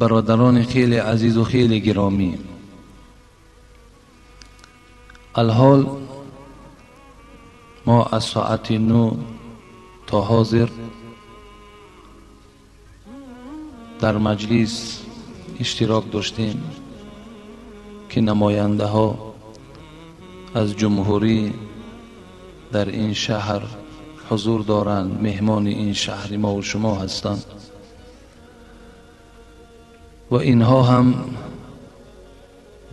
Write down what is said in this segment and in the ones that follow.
Бародарони хеле азизу хеле гиромӣ, алҳол мо аз соати 9 то ҳозир дар маҷлис иштирок доштем, ки намояндаҳо аз ҷумҳурӣ дар ин шаҳр ҳузур доранд, меҳмони ин шаҳри мо ва шумо ҳастанд ва инҳо ҳам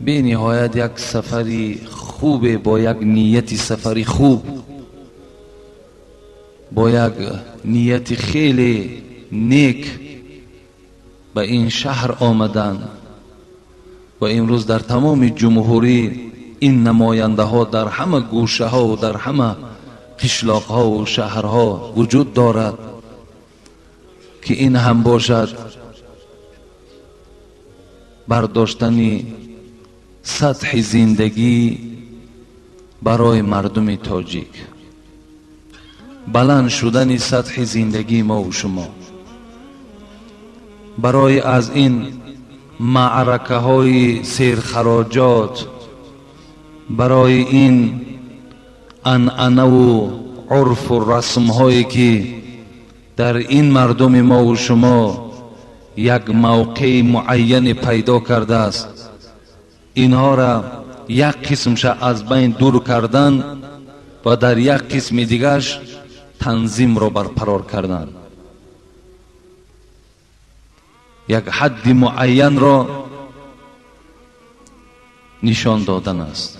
бениҳоят як сафари хубе, бо як нияти сафари хуб, бо як нияти хеле нек ба ин шаҳр омаданд ва имрӯз дар тамоми ҷумҳурӣ ин намояндаҳо дар ҳама гӯшаҳо ва дар ҳама қишлоқҳо ва шаҳрҳо вуҷуд дорад, ки ин ҳам бошад бардоштани сатҳи зиндагӣ барои мардуми тоҷик, баланд шудани сатҳи зиндагии мо ва шумо, барои аз ин маъракаҳои серхароҷот, барои ин анъанаву урфу расмҳое, ки дар ин мардуми мо ва шумо як мавқеи муайяне пайдо кардааст, инҳоро як қисмша аз байн дур кардан ва дар як қисми дигарш танзимро барқарор кардан, як ҳадди муайянро нишон додан аст.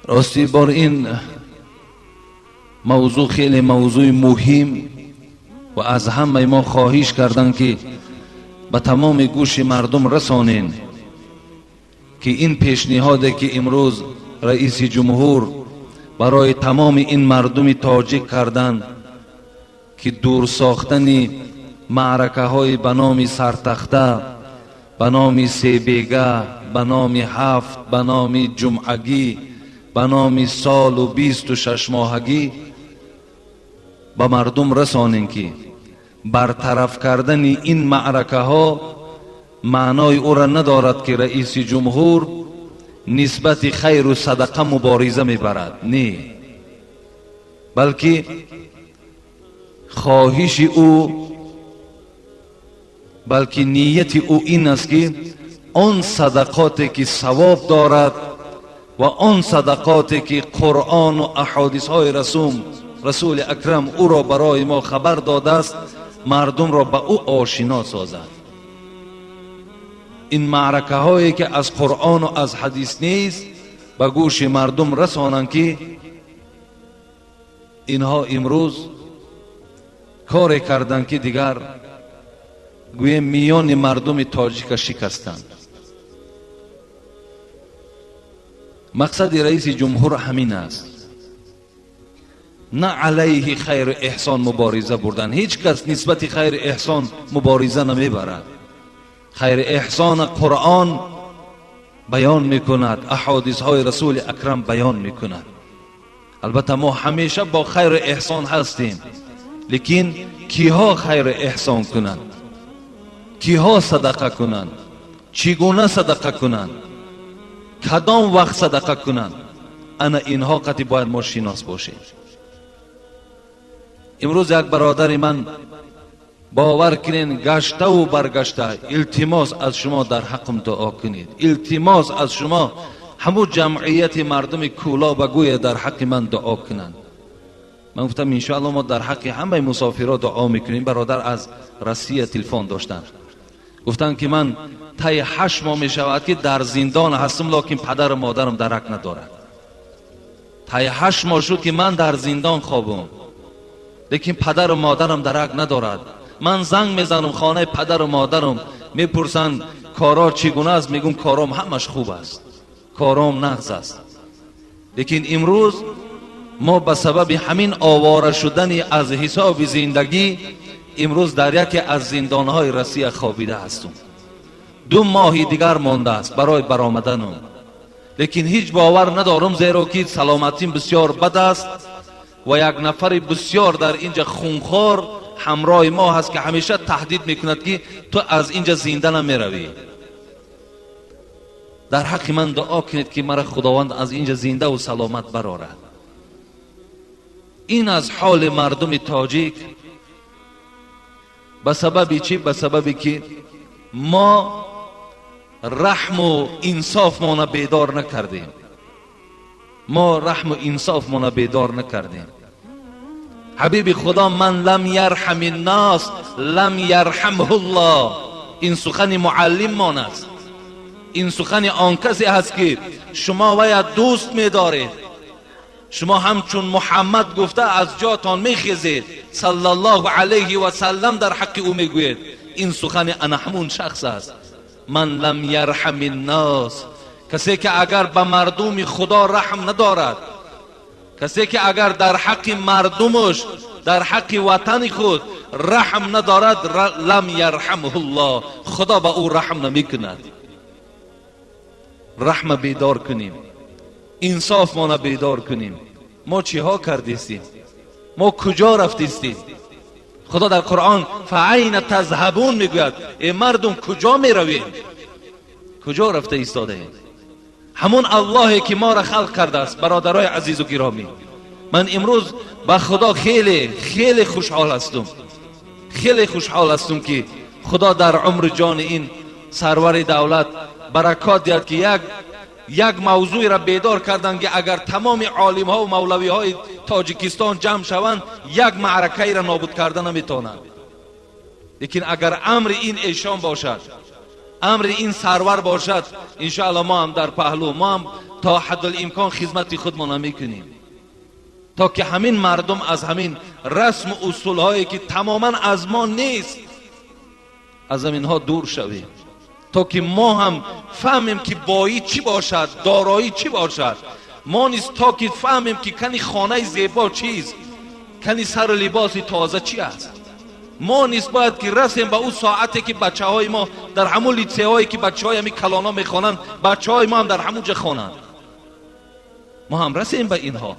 Рости бор ин мавзӯъ хеле мавзӯи муҳим ва аз ҳамаи мо хоҳиш карданд, ки ба тамоми гӯши мардум расонем, ки ин пешниҳоде, ки имрӯз раиси ҷумҳур барои тамоми ин мардуми тоҷик карданд, ки дур сохтани маъракаҳои ба номи сартахта, ба номи себега, ба номи ҳафт, ба номи ҷумъагӣ, ба номи солу 26 моҳагӣ, ба мардум расонем, ки бартараф кардани ин маъракаҳо маънои ӯро надорад, ки раиси ҷумҳур нисбати хайру садақа мубориза мебарад. Не, балки хоҳиши ӯ, балки нияти ӯ ин аст, ки он садақоте, ки савоб дорад, ва он садақоте, ки Қуръону аҳодисҳои расули акрам ӯро барои мо хабар додааст, мардумро ба ӯ ошино созад. Ин маъракаҳое, ки аз Қуръону аз ҳадис нест, ба гӯши мардум расонанд, ки инҳо имрӯз коре карданд, ки дигар гӯем миёни мардуми тоҷика шикастанд. Мақсади раиси ҷумҳур ҳамин аст, на алайҳи хайру эҳсон мубориза бурдан. Ҳеҷ кас нисбати хайру эҳсон мубориза намебарад. Хайру эҳсона Қуръон баён мекунад, аҳодисҳои расули акрам баён мекунад. Албатта, мо ҳамеша бо хайру эҳсон ҳастем, лекин киҳо хайру эҳсон кунанд, киҳо садақа кунанд, чӣ гуна садақа кунанд, кадом вақт садақа кунанд, ана инҳо қати бояд мо шинос бошем. Имрӯз як бародари ман, бовар кунед, гаштаву баргашта: «Илтимос аз шумо, дар ҳаққам дуо кунед, илтимос аз шумо, ҳамун ҷамъияти мардуми Кӯлоба гӯя дар ҳаққи ман дуо кунанд». Ман гуфтам: «Иншоалло, мо дар ҳаққи ҳамаи мусофирҳо дуо мекунем». Бародар аз Россия телефон доштанд, гуфтанд, ки ман таи 8 моҳ мешавад, ки дар зиндон ҳастам, лекин падару модарам дарак надорад. Таи 8 моҳ шуд, ки ман дар зиндон хобум, лекин падару модарам дарак надорад. Ман занг мезанам хонаи падару модарам, мепурсанд: «Коро чӣ гуна аст?» Мегӯм: «Кором ҳамаш хуб аст, кором нағз аст». Лекин имрӯз мо ба сабаби ҳамин овора шудани аз ҳисоби зиндагӣ имрӯз дар яке аз зиндонҳои Россия хобида ҳастум. 2 моҳи дигар мондааст барои баромаданум, лекин ҳеҷ бовар надорам, зеро ки саломатим бисёр бад аст ва як нафари бисёр дар инҷа хунхор ҳамроҳи мо ҳаст, ки ҳамеша таҳдид мекунад, ки ту аз инҷа зинда намеравӣ. Дар ҳаққи ман дуо кунед, ки мара Худованд аз инҷа зиндаву саломат барорад. Ин аз ҳоли мардуми тоҷик. Ба сабаби чӣ? Ба сабаби ки мо раҳму инсофмона бедор накардем. Мо раҳму инсофмона бедор накардем. Ҳабиби Худо: «Ман лам ярҳами ннос лам ярҳамҳуллоҳ». Ин сухани муаллиммон аст, ин сухани он касе ҳаст, ки шумо вая дӯст медоред. Шумо ҳамчун Муҳаммад гуфта аз ҷотон мехезед, саллаллоҳу алайҳи васаллам дар ҳаққи ӯ мегӯед. Ин сухани ана ҳамун шахс аст. «Ман лам ярҳами ннос», касе ки агар ба мардуми Худо раҳм надорад, касе ки агар дар ҳаққи мардумаш, дар ҳаққи ватани худ раҳм надорад, лам ярҳамҳуллоҳ, Худо ба ӯ раҳм намекунад. Раҳма бедор кунем, инсофмона бедор кунем. Мо чиҳо кардистем? Мо куҷо рафтистем? Худо дар Қуръон «فأين تذهبون» мегӯяд. Э мардум, куҷо меравем? Куҷо рафта истодаем? Ҳамун Аллоҳе ки моро халқ кардааст. Бародарои азизу гиромӣ, ман имрӯз ба Худо хеле хеле хушҳол ҳастум, хеле хушҳол ҳастум, ки Худо дар умри ҷони ин сарвари давлат баракот диҳад, ки як мавзӯеро бедор карданд, ки агар тамоми олимҳо ва мавлавиҳои Тоҷикистон ҷамъ шаванд, як маъракаеро нобуд карда наметавонанд. Лекин агар амри ин эшон бошад, амри ин сарвар бошад, иншоалло мо ҳам дар паҳлӯ, мо ҳам то ҳаддулимкон хизмати худмона мекунем, то ки ҳамин мардум аз ҳамин расму усулҳое, ки тамоман аз мо нест, аз ҳаминҳо дур шавем, то ки мо ҳам фаҳмем, ки боӣ чӣ бошад, дороӣ чӣ бошад. Мо низ то ки фаҳмем, ки кани хонаи зебо чист, кани сару либоси тоза чӣ аст. Мо низ бояд ки расем ба ӯ соате, ки бачаҳои мо дар ҳамун литсейҳое, ки бачаҳои ҳамин калонҳо мехонанд, бачаҳои мо ҳам дар ҳамун ҷа хонанд. Мо ҳам расем ба инҳо.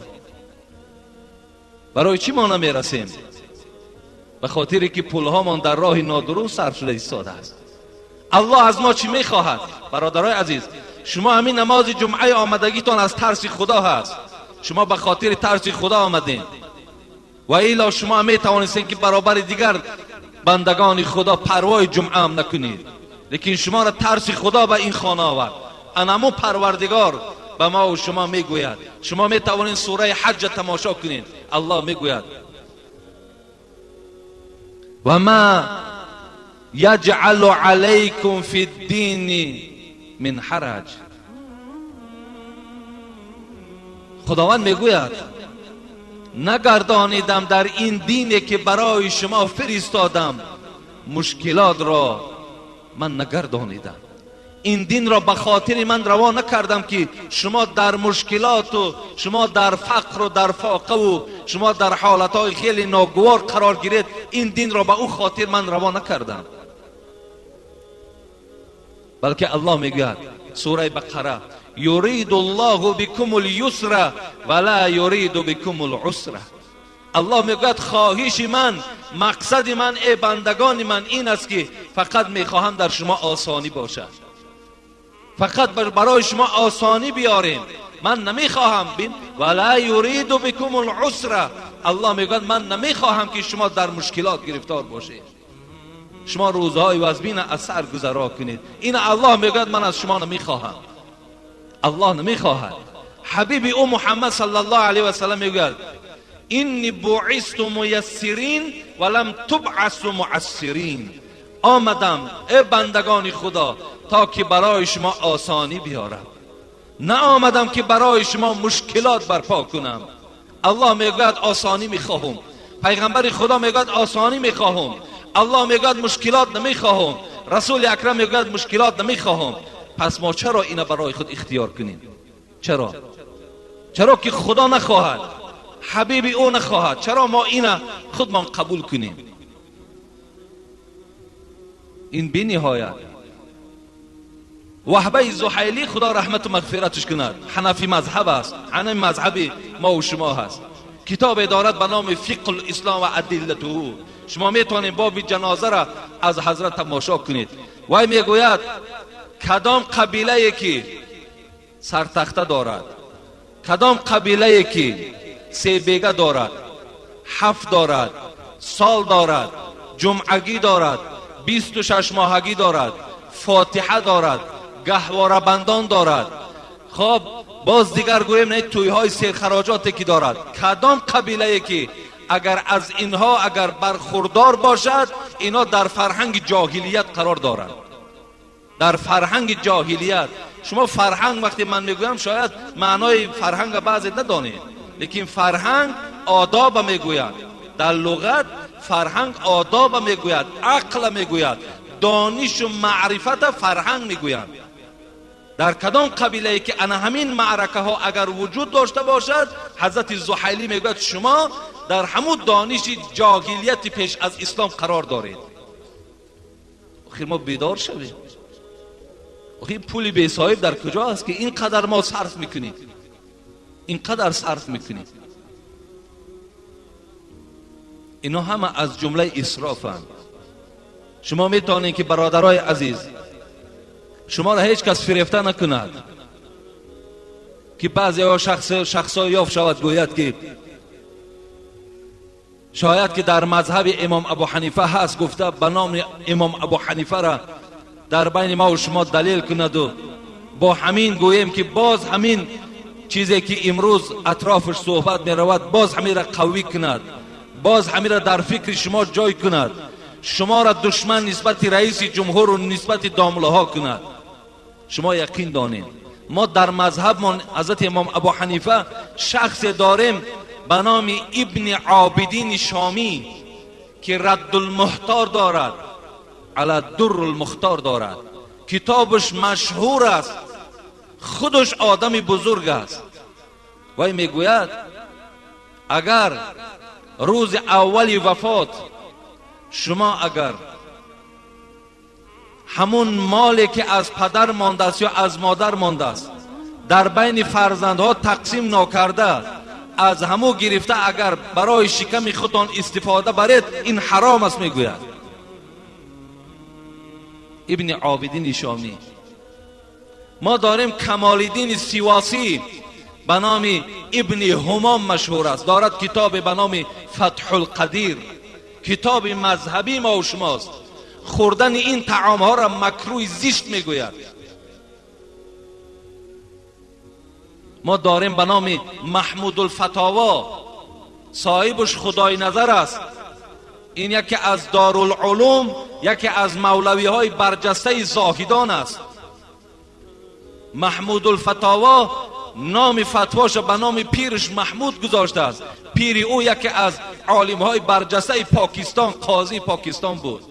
Барои чӣ мо намерасем? Ба хотире ки пулҳомон дар роҳи нодуруст сарф шуда истодааст. Аллоҳ аз мо чӣ мехоҳад? Бародарои азиз, шумо ҳамин намози ҷумъаи омадагитон аз тарси Худо ҳаст. Шумо ба хотири тарси Худо омадем ва илло шумо метавонистем, ки баробари дигар бандагони Худо парвои ҷумъа ҳам накунед. Лекин шуморо тарси Худо ба ин хона овард. Анаму Парвардигор ба мо шумо мегӯяд. Шумо метавонед сураи Ҳаҷҷа тамошо кунед. Аллоҳ мегӯяд: «وما يجعل عليكم في الدين من حرج». Худованд мегӯяд: нагардонидам дар ин дине, ки барои шумо фиристодам, мушкилотро ман нагардонидам. Ин динро ба хотири ман раво накардам, ки шумо дар мушкилоту шумо дар фақру дар фоқаву шумо дар ҳолатҳои хеле ногувор қарор гиред. Ин динро ба ӯ хотир ман раво накардам, балки Аллоҳ мегӯяд, сураи Бақара: «يريد الله بكم اليسر ولا يريد بكم العسر». Аллоҳ мегӯяд: хоҳиши ман, мақсади ман, э бандагони ман, ин аст, ки фақат мехоҳам дар шумо осонӣ бошад, фақат барои шумо осонӣ биёрем. Ман намехоҳам бин «ولا يريد بكم العسر». Аллоҳ мегӯяд: ман намехоҳам, ки шумо дар мушкилот гирифтор бошед, шумо рӯзҳои вазбина аз сар гузаро кунед. Ин Аллоҳ мегӯяд: ман аз шумо намехоҳам. Аллоҳ намехоҳад. Ҳабиби ӯ Муҳаммад саллаллоҳу алайҳи васаллам мегӯяд: «إني بعثت ميسرا ولم أبعث معسرا». Омадам, э бандагони Худо, то ки барои шумо осонӣ биёрам, наомадам, ки барои шумо мушкилот барпо кунам. Аллоҳ мегӯяд: осонӣ мехоҳам. Пайғамбари Худо мегӯяд: осонӣ мехоҳам. Аллоҳ мегӯяд: мушкилот намехоҳам. Расули акрам мегӯяд: мушкилот намехоҳам. Пас мо чаро ина барои худ ихтиёр кунем? Чаро? Чаро ки Худо нахоҳад, ҳабиби ӯ нахоҳад, чаро мо ина худмон қабул кунем? Ин бениҳоят. Ваҳбаи Зуҳайлӣ, Худо раҳмату мағфираташ кунад, ҳанафи мазҳаб аст, ҳанафи мазҳаби мову шумо ҳаст. Китобе дорад ба номи Фиқҳ ислом ва адиллатуҳу. Шумо метавонед боби ҷанозаро аз ҳазрат тамошо кунед. Вай мегӯяд кадом қабилае ки сартахта дорад, кадом қабилае ки себега дорад, ҳафт дорад, сол дорад, ҷумъагӣ дорад, 26 моҳагӣ дорад, фотиҳа дорад, гаҳворабандон дорад, хоб боз дигар гӯем не тӯйҳои серхароҷоте ки дорад, кадом қабилае ки агар аз инҳо агар бархурдор бошад, инҳо дар фарҳанги ҷоҳилият қарор доранд. Дар фарҳанги ҷоҳилият. Шумо фарҳанг вақте ман мегӯям, шояд маънои фарҳанга баъзе надонед, лекин фарҳанг одоба мегӯяд. Дар луғат фарҳанг одоба мегӯяд, ақла мегӯяд, донишу маърифата фарҳанг мегӯянд. Дар кадом қабилае ки ана ҳамин маъракаҳо агар вуҷуд дошта бошад, ҳазрати Зуҳайлӣ мегӯяд шумо дар ҳамун дониши ҷоҳилияти пеш аз ислом қарор доред. Охир мо бедор шавем. Охир пули бесоҳиб дар куҷо аст ки ин қадар мо сарф мекунем? Ин қадар сарф мекунем. Ино ҳама аз ҷумлаи исрофанд. Шумо метавонед ки бародарои азиз, шуморо ҳеҷ кас фирефта накунад ки баъзеҳо шахсҳо ёфт шавад гӯяд ки шояд ки дар мазҳаби имом Абу Ҳанифа ҳаст, гуфта ба номи имом Абу Ҳанифара дар байни мо шумо далел кунаду бо ҳамин гӯем ки боз ҳамин чизе ки имрӯз атрофаш суҳбат меравад, боз ҳаминро қавӣ кунад, боз ҳаминро дар фикри шумо ҷой кунад, шуморо душман нисбати раиси ҷумҳуру нисбати домлаҳо кунад. Шумо яқин донед, мо дар мазҳабмон ҳазрати имом Абу Ҳанифа шахсе дорем ба номи Ибни Обидини Шомӣ ки Раддулмуҳтор дорад, ала Дуррулмухтор дорад. Китобаш машҳур аст, худаш одами бузург аст. Вай мегӯяд агар рӯзи аввали вафот шумо агар ҳамун моле ки аз падар мондааст ё аз модар мондааст дар байни фарзандҳо тақсим нокарда аз ҳаму гирифта агар барои шиками худтон истифода баред, ин ҳаром аст, мегӯяд Ибни Обидини Шомӣ. Мо дорем Камолиддини Сивосӣ ба номи Ибни Ҳумом машҳур аст, дорад китобе ба номи Фатҳулқадир, китоби мазҳабӣ мо шумост. Хӯрдани ин таомҳоро макрӯҳи зишт мегӯяд. Мо дорем ба номи Маҳмудулфатово, соҳибаш Худои назар аст. Ин яке аз Дорулулум, яке аз мавлавиҳои барҷастаи зоҳидон аст. Маҳмудулфатово номи фатвоша ба номи пираш Маҳмуд гузоштааст. Пири ӯ яке аз олимҳои барҷастаи Покистон, қозии Покистон буд.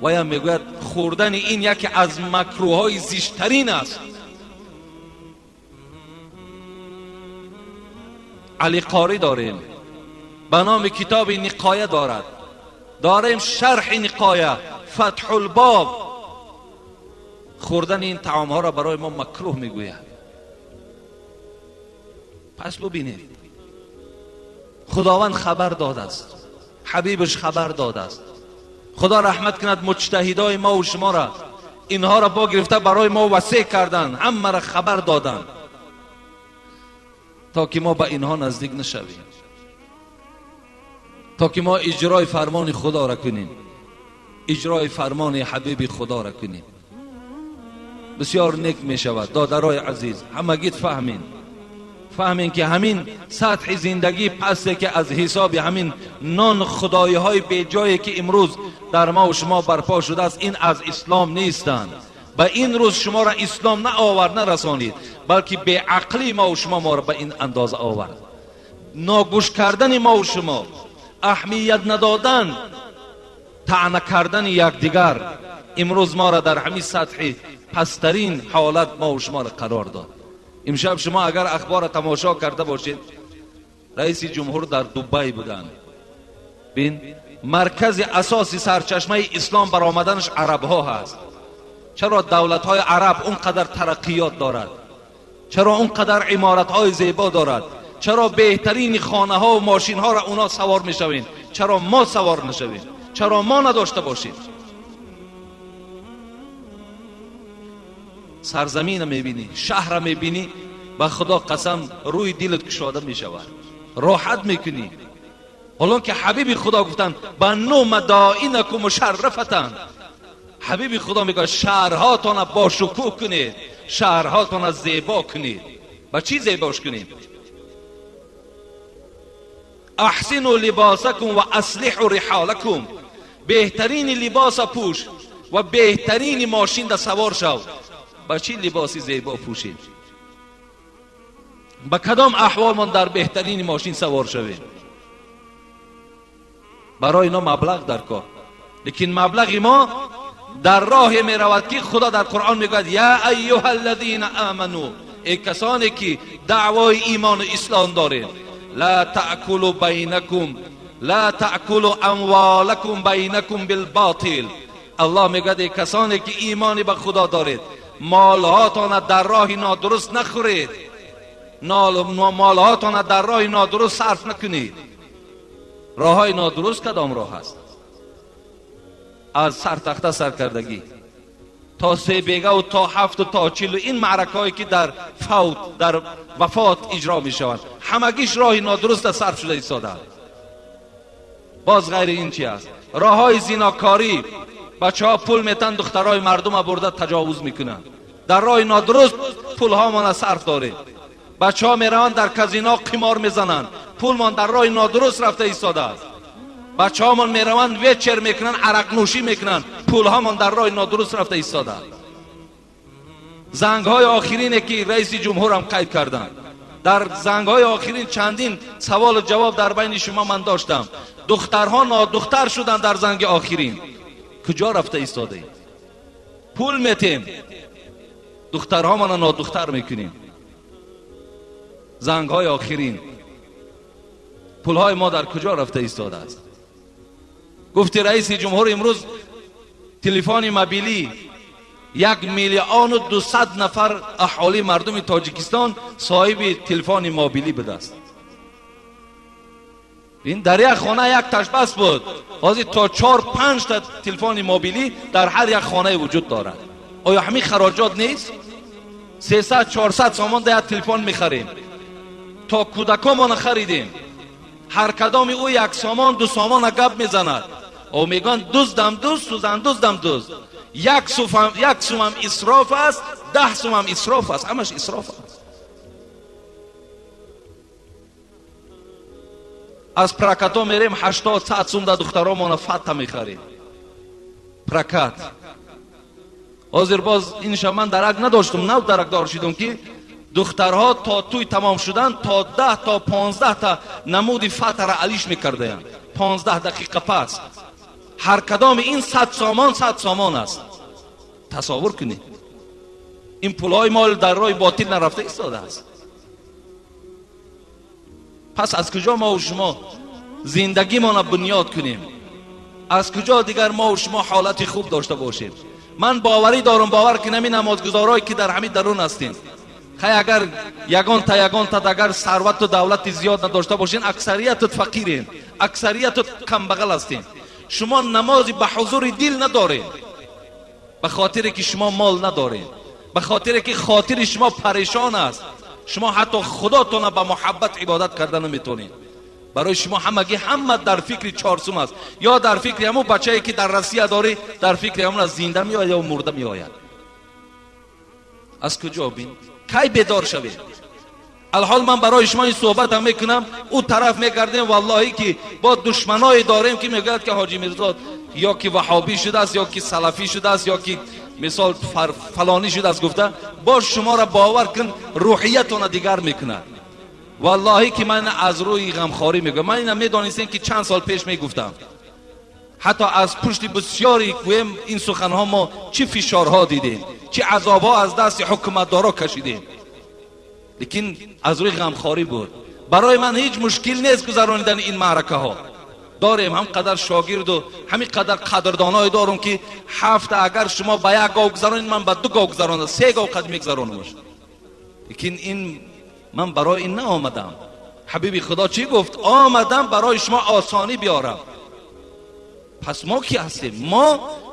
Ваям мегӯяд хӯрдани ин яке аз макрӯҳҳои зиштарин аст. Али Қорӣ дорем ба номи китоби Ниқоя дорад, дорем шарҳи Ниқоя, Фатҳулбоб. Хӯрдани ин таомҳоро барои мо макрӯҳ мегӯяд. Пас бубинед, Худованд хабар додааст, ҳабибаш хабар додааст. Худо раҳмат кунад муҷтаҳидои мо ва шуморо, инҳоро бо гирифта барои мо васеъ карданд, ҳамаро хабар доданд то ки мо ба инҳо наздик нашавем, то ки мо иҷрои фармони Худоро кунем, иҷрои фармони ҳабиби Худоро кунем. Бисёр нек мешавад додарои азиз, ҳамагит фаҳмин, фаҳмин ки ҳамин сатҳи зиндагӣ пасте ки аз ҳисоби ҳамин нон худоиҳои беҷое ки имрӯз дар мо ва шумо барпо шудааст, ин аз ислом нестанд. Ба ин рӯз шуморо ислом наовард, нарасонид, балки беақлии мо ва шумо моро ба ин андоза овард. Ногӯш кардани мо ва шумо, аҳамият надодан, таъна кардани якдигар имрӯз моро дар ҳамин сатҳи пасттарин ҳолат мо ва шуморо қарор дод. Имшаб шумо агар ахборро тамошо карда бошед, раиси ҷумҳур дар Дубай буданд. Бин, маркази асоси сарчашмаи ислом баромаданаш арабҳо ҳаст. Чаро давлатҳои араб он қадар тараққиёт дорад? Чаро он қадар иморатҳои зебо дорад? Чаро беҳтарини хонаҳо ва мошинҳоро اونا савор мешавем? Чаро мо савор нашавем? Чаро мо надошта бошем? Сарзамина мебинӣ, шаҳра мебинӣ, ба Худо қасам рӯи дилат кушода мешавад, роҳат мекунӣ. Ҳолон ки ҳабиби Худо гуфтанд бану мадоинакум мушаррафатан, ҳабиби Худо мегӯяд шаҳрҳоятонро бошукӯҳ кунед, шаҳрҳоятонро зебо кунед. Ба чӣ зебош кунем? Аҳсину либосакум ва аслиҳу риҳолакум. Беҳтарини либоса пӯш ва беҳтарини мошинда савор шав. Ба чӣ либоси зебо пӯшем? Ба кадом аҳволмон дар беҳтарини мошин савор шавем? Барои ино маблағ дар кор, лекин маблағи мо дар роҳе меравад ки Худо дар Қуръон мегӯяд: я айюҳа аллазина аману, эй касоне ки даъвои имону ислом доред, ла таъкулу байнакум ла таъкулу амволакум байнакум билботил. Аллоҳ мегӯяд: эй касоне ки имони ба Худо доред, молҳоятонро дар роҳи нодуруст нахӯред, молҳоятонро дар роҳи нодуруст сарф накунед. Роҳҳои нодуруст кадом роҳ аст? Аз сартахта саркардагӣ то себегаву то ҳафту то чилу ин маъракаҳое ки дар фавт, дар вафот иҷро мешаванд, ҳамагиш роҳи нодуруста сарф шуда истодаанд. Боз ғайри ин чи аст? Роҳҳои зинокорӣ. Бачаҳо пул метан, духтарои мардума бурда таҷовуз мекунанд. Дар роҳи нодуруст пулҳомона сарф дорем. Бачаҳо мераванд дар казино қимор мезананд, пулмон дар роҳи нодуруст рафта истодааст. Бачаҳомон мераванд вечер мекунанд, арақнӯшӣ мекунанд, пулҳомон дар роҳи нодуруст рафта истодааст. Зангҳои охирине ки раиси ҷумҳурам қайд карданд, дар зангҳои охирин чандин саволу ҷавоб дар байни шумо ман доштам. Духтарҳо нодухтар шуданд дар занги охирин. Куҷо рафта истодаем? Пул метем, духтарҳомона нодухтар мекунем. Зангҳои охирин пулҳои мо дар куҷо рафта истодааст? Гуфти раиси ҷумҳур имрӯз телефони мобилӣ 1,2 миллион нафар аҳолии мардуми Тоҷикистон соҳиби телефони мобилӣ будааст. Ин дар як хона як ташбас буд, ҳозир то 4-5 та телефони мобилӣ дар ҳар як хонае вуҷуд дорад. Оё ҳамин хароҷот нест? 300-400 сомон да як телефон мехарем, то кӯдакомона харидем, ҳар кадоми ӯ 1 сомон 2 сомона гап мезанад. О мегӯянд дуздам дузд, сӯзан дуздам дузд. Як сумам исроф аст, 10 сумам исроф аст, ҳамаш исроф аст. Аз прокато мерем 80-100 сум да духтаромона фата мехарем. Прокат. Ҳозир боз инша ман дарак надоштум, нав даракдор шидум ки духтарҳо то тӯй тамом шудан то 10 то 15 та намуди фатара алиш мекардаянд. 15 дақиқа пас ҳар кадоми ин 100 сомон 100 сомон аст. Тасаввур кунед, ин пулҳои мол дар роҳи ботил нарафта истодааст. Пас аз куҷо мо шумо зиндагимона бунёд кунем? Аз куҷо дигар мо шумо ҳолати хуб дошта бошем? Ман боварӣ дорам, бовар кунам ин намозгузорое ки дар ҳамин дарун ҳастем, хай агар ягонта агар сарвату давлати зиёд надошта бошен, аксариятут фақирен, аксариятут камбағал ҳастем. Шумо намози ба ҳузури дил надоред, ба хотире ки шумо мол надоред, ба хотире ки хотири шумо парешон аст. Шумо ҳатто худотона ба муҳаббат ибодат карда наметонед. Барои шумо ҳамагӣ ҳама дар фикри 4 сум аст, ё дар фикри ҳамун бачае ки дар Россия дорӣ, дар фикри ҳамун аз зинда меояд ё мурда меояд. Аз куҷо бин? Кай бедор шавед? Алҳол ман барои шумо ин суҳбатам мекунам, ӯ тараф мегардем, валлоҳӣ ки бо душманое дорем ки мегӯяд ки ҳоҷи Мирзо ё ки ваҳобӣ шудааст, ё ки салафӣ шудааст, ё ки мисол фалонӣ шудааст гуфта, боз шуморо бовар кун рӯҳиятона дигар мекунад. Валлоҳӣ ки ман аз рӯи ғамхорӣ мегӯям. Ман ина медонистем ки чанд сол пеш мегуфтам, ҳатто аз пушти бисёре гӯем ин суханҳо мо чӣ фишорҳо дидем, чӣ азобҳо аз дасти ҳукуматдоро кашидем, лекин аз рӯи ғамхорӣ буд. Барои ман ҳеҷ мушкил нест гузаронидани ин маъракаҳо. Дорем ҳам қадар шогирду ҳамин қадар қадрдоное дорум ки ҳафта агар шумо ба як гов гузаронед, ман ба 2 гов гузаронам, 3 гов қад мегузаронамаш. Лекин ин ман барои ин наомадам. Ҳабиби Худо чӣ гуфт? Омадам барои шумо осонӣ биёрам. Пас мо кӣ ҳастем? Мо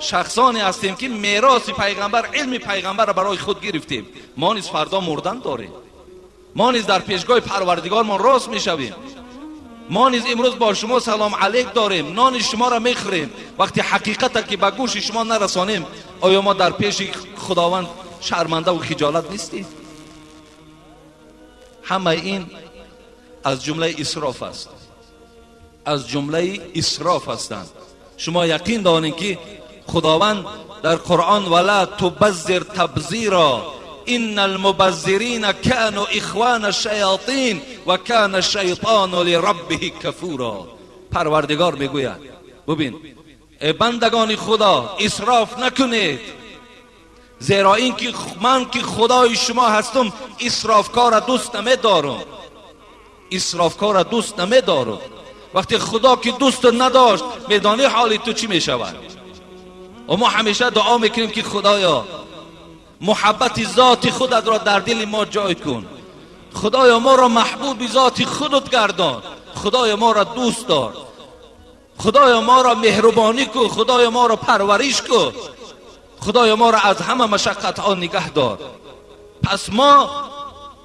шахсоне ҳастем ки мероси пайғамбар, илми пайғамбарро барои худ гирифтем. Мо низ фардо мурдан дорем. Мо низ дар пешгоҳи Парвардигормон рост мешавем. Мо низ имрӯз бо шумо салом алейк дорем, нони шуморо мехӯрем. Вақте ҳақиқата ки ба гӯши шумо нарасонем, оё мо дар пеши Худованд шармандаву хиҷолат нестем? Ҳамаи ин аз ҷумлаи исроф аст, аз ҷумлаи исроф ҳастанд. Шумо яқин донед ки Худованд дар Қуръон: ولا تبذر تبذیرا إن المبذرین كانوا إخوان الشیاطین وكان الشیطان لربه کفورا. پروردگار میگوید ببین ای بندگان خدا، اسراف نکنید، زیرا اینکه من که خدای شما هستم اسرافکار دوست نمیدارم. اسرافکار دوست نمیدارم. وقتی خدا که دوست نداشت، میدانی حالی تو چی میشود؟ و ما همیشه دعا میکنیم که خدایا محبت ذات خودت را در دل ما جای کن، خدایا ما را محبوب ذات خودت گردان، خدایا ما را دوست دار، خدایا ما را مهربانی کن، خدایا ما را پرورش کن، خدایا ما را از همه مشقت ها نگه دار. پس ما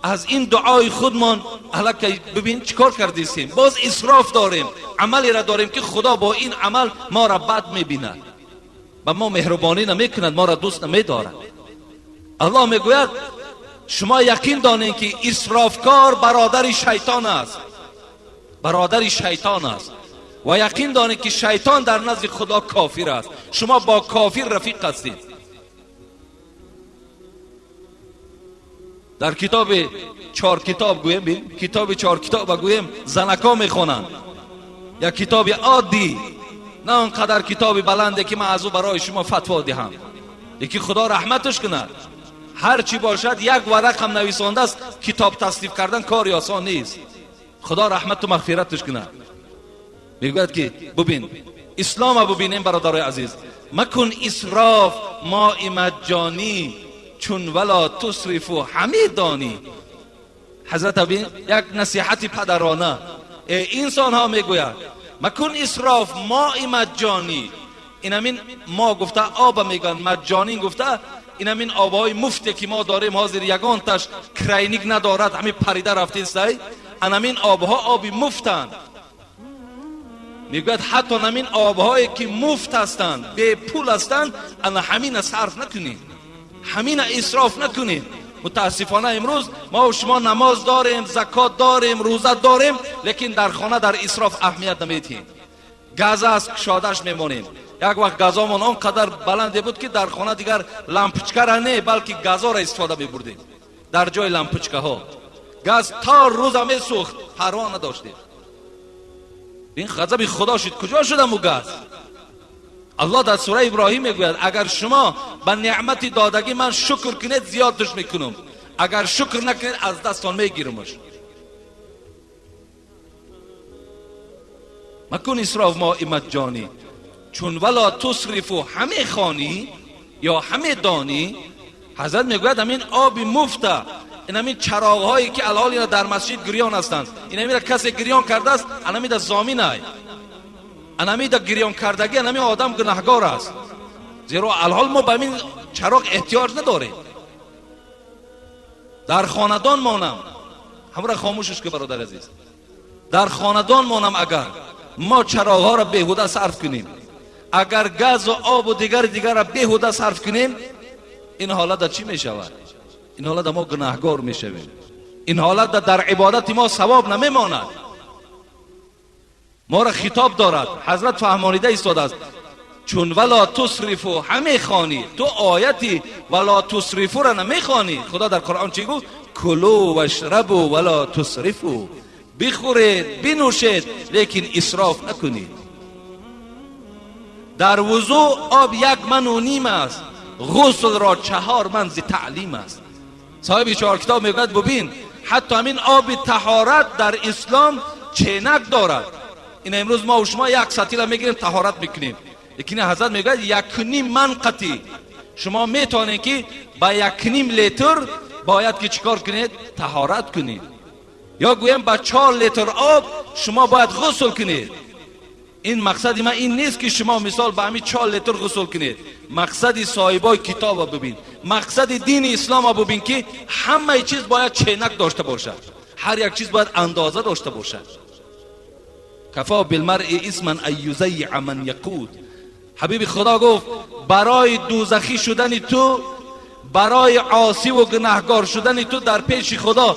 از این دعای خودمان الکی ببین چیکار کردیستیم؟ باز اسراف داریم، عملی را داریم که خدا با این عمل ما را بد میبیند، به ما مهربانی نمیکند، ما را دوست نمیدارد. الله میگوید شما یقین دانید که اسرافکار برادر شیطان است، برادر شیطان است، و یقین دانید که شیطان در نزد خدا کافر است. شما با کافر رفیق هستید. در کتاب چهار کتاب گویم، کتاب چهار کتاب گویم، زنکا میخوانند. یک کتاب عادی، نه آنقدر کتاب بلنده که من از او برای شما فتوا دهم. یکی خدا رحمتش کند، هر چی باشد یک ورق هم نویسانده است. کتاب تصنیف کردن کاری آسان نیست. خدا رحمت و مغفرتش کند. میگوید که ببین اسلام ببینیم برادرای عزیز، مکن اسراف ماء مجانی چون ولا تصرفو همه دانی. حضرت ببین یک نصیحت پدرانه انسان ها میگوید مکن اسراف ماء مجانی. این همین ما گفته آب میگن، مجانی گفته این همین آبهای مفته که ما داریم حاضر یگان تاش کرینیک ندارد، همین پریده رفته است. این همین آبها آبی مفتند. میگوید حتی همین آبهایی که مفت هستند، بی پول هستند، انا همین صرف نکنید، همین اسراف نکنید. متاسفانه امروز ما و شما نماز داریم، زکات داریم، روزه داریم، لیکن در خانه در اسراف اهمیت نمیدیم. گاز است کشادش میمانیم. یک وقت گازامون آنقدر بلند بود که در خانه دیگر لامپچکه را نه بلکه گازا را استفاده میبردیم در جای لامپچکه ها. گاز تا روز میسوخت، پروا نداشتیم. این غضب خدا شد. کجا شدم او گاز؟ الله در سوره ابراهیم میگوید اگر شما به نعمت دادگی من شکر کنید زیادش میکنم، اگر شکر نکنید از دستان میگیرمش. مکن اسراف ما مجانی چون ولا تصرفو همه خانی یا همه دانی. حضرت میگوید همین آب مفته، این همین چراغ هایی که الان اینا در مسجد گریان هستند، این همین کسی گریان کرده است، این همین در زامین های، این همین در گریان کردگی، این همین آدم گناهگار است. زیرا الحال ما به همین چراغ احتیاج نداریم. در خاندان مانم، همراه خاموشش که برادر عزیز، در خاندان مانم اگر ما چراغ ها را بیهوده صرف کنیم، اگر گاز و آب و دیگر را بیهوده صرف کنیم، این حالت چی می شود؟ این حالت ما گناهگار می شویم. این حالت در عبادت ما ثواب نمی ماند. ما را خطاب دارد حضرت، فهمانیده ایستاده است. چون ولا تصرفو همه خوانی، تو آیتی ولا تصرفو را نمی خوانی. خدا در قرآن چی گفت؟ کلو واشربوا ولا تصرفو، بخورید بنوشید لیکن اسراف نکنید. در وضوع آب 1.5 من است، غسل را 4 من ز تعلیم است. صاحب 4 کتاب میگوید ببین حتی همین آب طهارت در اسلام چینک دارد. این امروز ما و شما 1 سطیل میگیریم طهارت میکنیم، لیکن حضرت میگوید 1.5 من قطی شما میتونید که با 1.5 لیتر باید که چیکار کنید؟ طهارت کنید. Ё гӯем, ба 4 литр об шумо бояд ғусл кунед. Ин мақсади ман ин нест, ки шумо, мисол, ба ҳамин 4 литр ғусл кунед. Мақсади соҳибои китоба бибин, мақсади дини ислома бибин, ки ҳамаи чиз бояд ченак дошта бошад, ҳар як чиз бояд андоза дошта бошад. كفى بالمرء إثما أن يضيع من يقوت. Ҳабиби Худо гуфт: барои дӯзахӣ шудани ту, барои осиву гунаҳгор шудани ту дар пеши Худо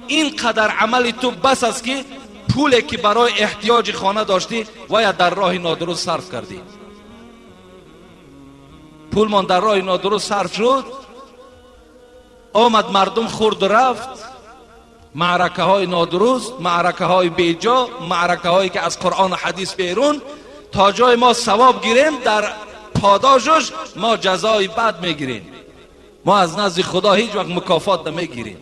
ин қадар амали ту бас аст, ки пуле ки барои эҳтиёҷи хона доштӣ, вая дар роҳи нодуруст сарф кардӣ. Пулмон дар роҳи нодуруст сарф шуд, омад, мардум хӯрду рафт. Маъракаҳои нодуруст, маъракаҳои беҷо, маъракаҳое ки аз Қуръону ҳадис берун. То ҷои мо савоб гирем, дар подошаш мо ҷазои бад мегирем. Мо аз назди Худо ҳеҷ вақт мукофот намегирем,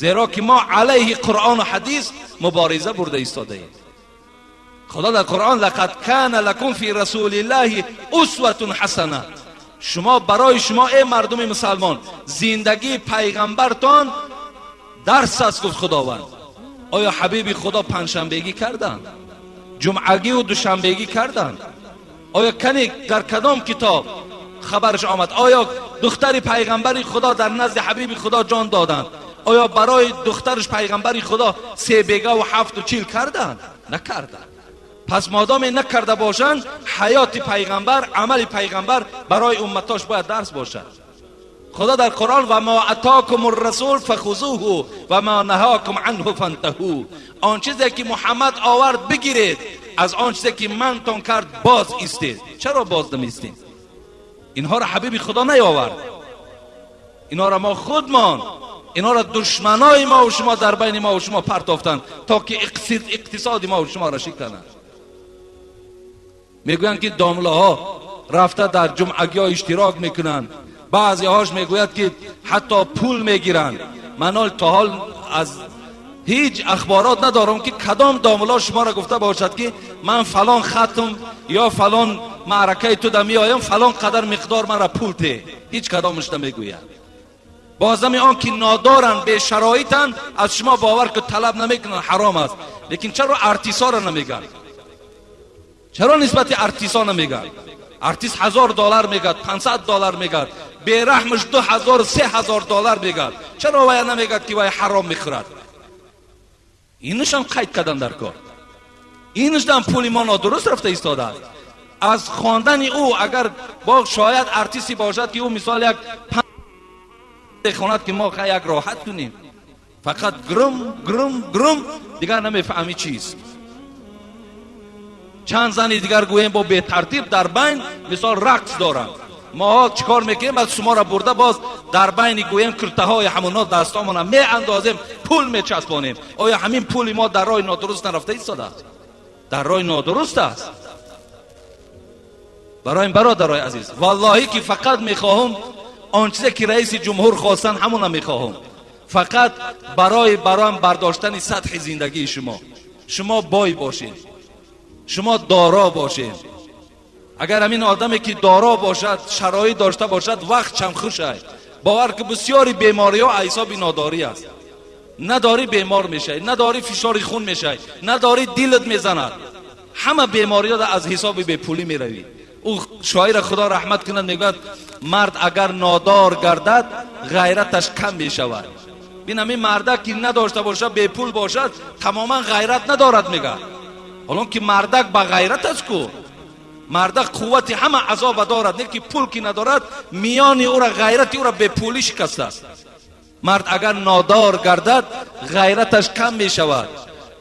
зеро ки мо алайҳи Қуръону ҳадис мубориза бурда истодаем. Худо дар Қуръон: لقد كان لكم في رسول الله أسوة حسنة. Шумо, барои шумо, эй мардуми мусалмон, зиндагии пайғамбартон дарс аст, гуфт Худованд. Оё Ҳабиби Худо панҷшанбегӣ карданд, ҷумъагиву душанбегӣ карданд? Оё кане дар кадом китоб хабараш омад? Оё духтари пайғамбари Худо дар назди Ҳабиби Худо ҷон доданд? Оё барои духтараш пайғамбари Худо себегаву ҳафту чил карданд? Накарданд. Пас модоме накарда бошанд, ҳаёти пайғамбар, амали пайғамбар барои умматош бояд дарс бошад. Худо дар Қуръон: وما آتاكم الرسول فخذوه وما نهاكم عنه فانتهوا. Он чизе ки Муҳаммад овард, бигиред, аз он чизе ки манътон кард, боз истед. Чаро боз намеистем? Инҳоро Ҳабиби Худо наёвард, инҳоро мо худмон, инҳоро душманои мо шумо дар байни мо шумо партофтанд, то ки иқтисоди мо шуморо шикананд. Мегӯянд, ки домлаҳо рафта дар ҷумъагиҳо иштирок мекунанд, баъзеҳош мегӯяд, ки ҳатто пул мегиранд. Ман ҳол то ҳол аз ҳеҷ ахборот надорам, ки кадом домло шуморо гуфта бошад, ки ман фалон хатм ё фалон маъракаи туда меоям, фалон қадар миқдор мара пул те. Ҳеҷ кадомаш намегӯяд. Бозами он ки нодоранд, бешароитанд, аз шумо, бовар ки, талаб намекунанд, ҳаром аст. Лекин чаро артисоро намегӯянд? Чаро нисбати артисо намегӯянд? Артист 1000 доллар мегӯяд, 500 доллар мегӯяд, бераҳмаш 2000, 3000 доллар мегӯяд. Чаро вая намегӯяд, ки вай ҳаром мехӯрад? Инашам қайд кардан дар кор. Инашдам пули мо нодуруст рафта истодааст аз хондани ӯ. Агар бо шояд артисте бошад, ки ӯ, мисол, як хонад, ки мо як роҳат кунем, фақат грум, грум, грум, дигар намефаҳмӣ чист. Чанд зани дигар, гӯем, бо бетартиб дар байн, мисол, рақс доранд. Моҳо чӣ кор мекунем? Баъд шуморо бурда, боз дар байни, гӯем, куртаҳои ҳамуно дастомона меандозем, пул мечаспонем. Оё ҳамин пули мо дар роҳи нодуруст нарафта истодааст? Дар роҳи нодуруст аст. Барои ин, бародарои азиз, валлоҳӣ, ки фақат мехоҳам он чизе ки раиси ҷумҳур хостанд, ҳамона мехоҳам, фақат барои бароам бардоштани сатҳи зиндагии шумо. Шумо бой бошед, шумо доро бошед. Агар ҳамин одаме ки доро бошад, шароит дошта бошад, вақт чам хушай. Бовар ки, бисёри бемориҳо ҳисоби нодорӣ аст. Надорӣ, бемор мешавӣ, надорӣ, фишори хун мешавӣ, надорӣ, дилат мезанад. Ҳама бемориҳо аз ҳисоби бепулӣ меравӣ. Ӯ шоира, Худо раҳмат кунад, мегӯяд: мард агар нодор гардад, ғайраташ кам мешавад. Бин, ҳамин мардак ки надошта бошад, бепул бошад, тамоман ғайрат надорад, мегӯяд. Ҳолон ки мардак ба ғайрат аст ку, мардак қуввати ҳама азоба дорад, не ки пул ки надорад, миёни ӯра, ғайрати ӯра бепулӣ шикастааст. Мард агар нодор гардад, ғайраташ кам мешавад,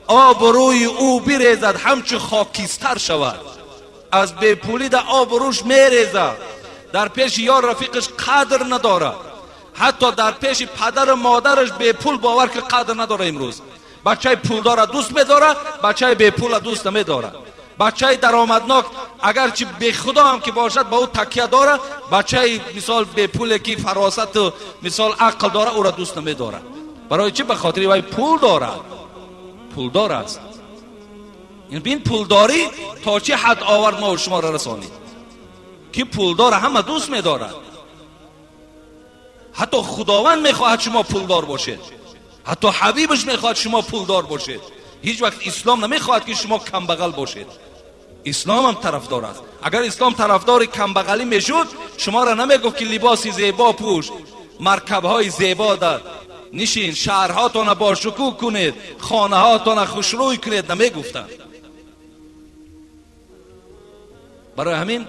обрӯи ӯ бирезад, ҳамчун хокистар шавад. Аз бепулӣ да обрӯш мерезад, дар пеши ёр рафиқаш қадр надорад, ҳатто дар пеши падару модараш бепул, бовар ки, қадр надорад. Имрӯз бачаи пулдора дӯст медорад, бачаи бепула дӯст намедорад. Бачаи даромаднок, агарчи бехудо ҳам ки бошад, ба ӯ такя дорад. Бачаи, мисол, бепуле ки фаросату, мисол, ақл дорад, ӯро дӯст намедорад. Барои чӣ? Ба хотири вай пул дорад, пулдор аст. Бин, пулдорӣ то чӣ ҳад овард, мо шуморо расонид, ки пулдора ҳама дӯст медорад. Ҳатто Худованд мехоҳад шумо пулдор бошед. Ҳатто ҳабибаш мехоҳад шумо пулдор бошед. Ҳеҷ вақт ислом намехоҳад, ки шумо камбағал бошед. Ислом ҳам тарафдор аст. Агар ислом тарафдори камбағалӣ мешуд, шуморо намегуфт, ки либоси зебо пӯш, маркабҳои зебо дар нишин, шаҳрҳотона бошукӯҳ кунед, хонаҳотона хушрӯй кунед, намегуфтанд. Барои ҳамин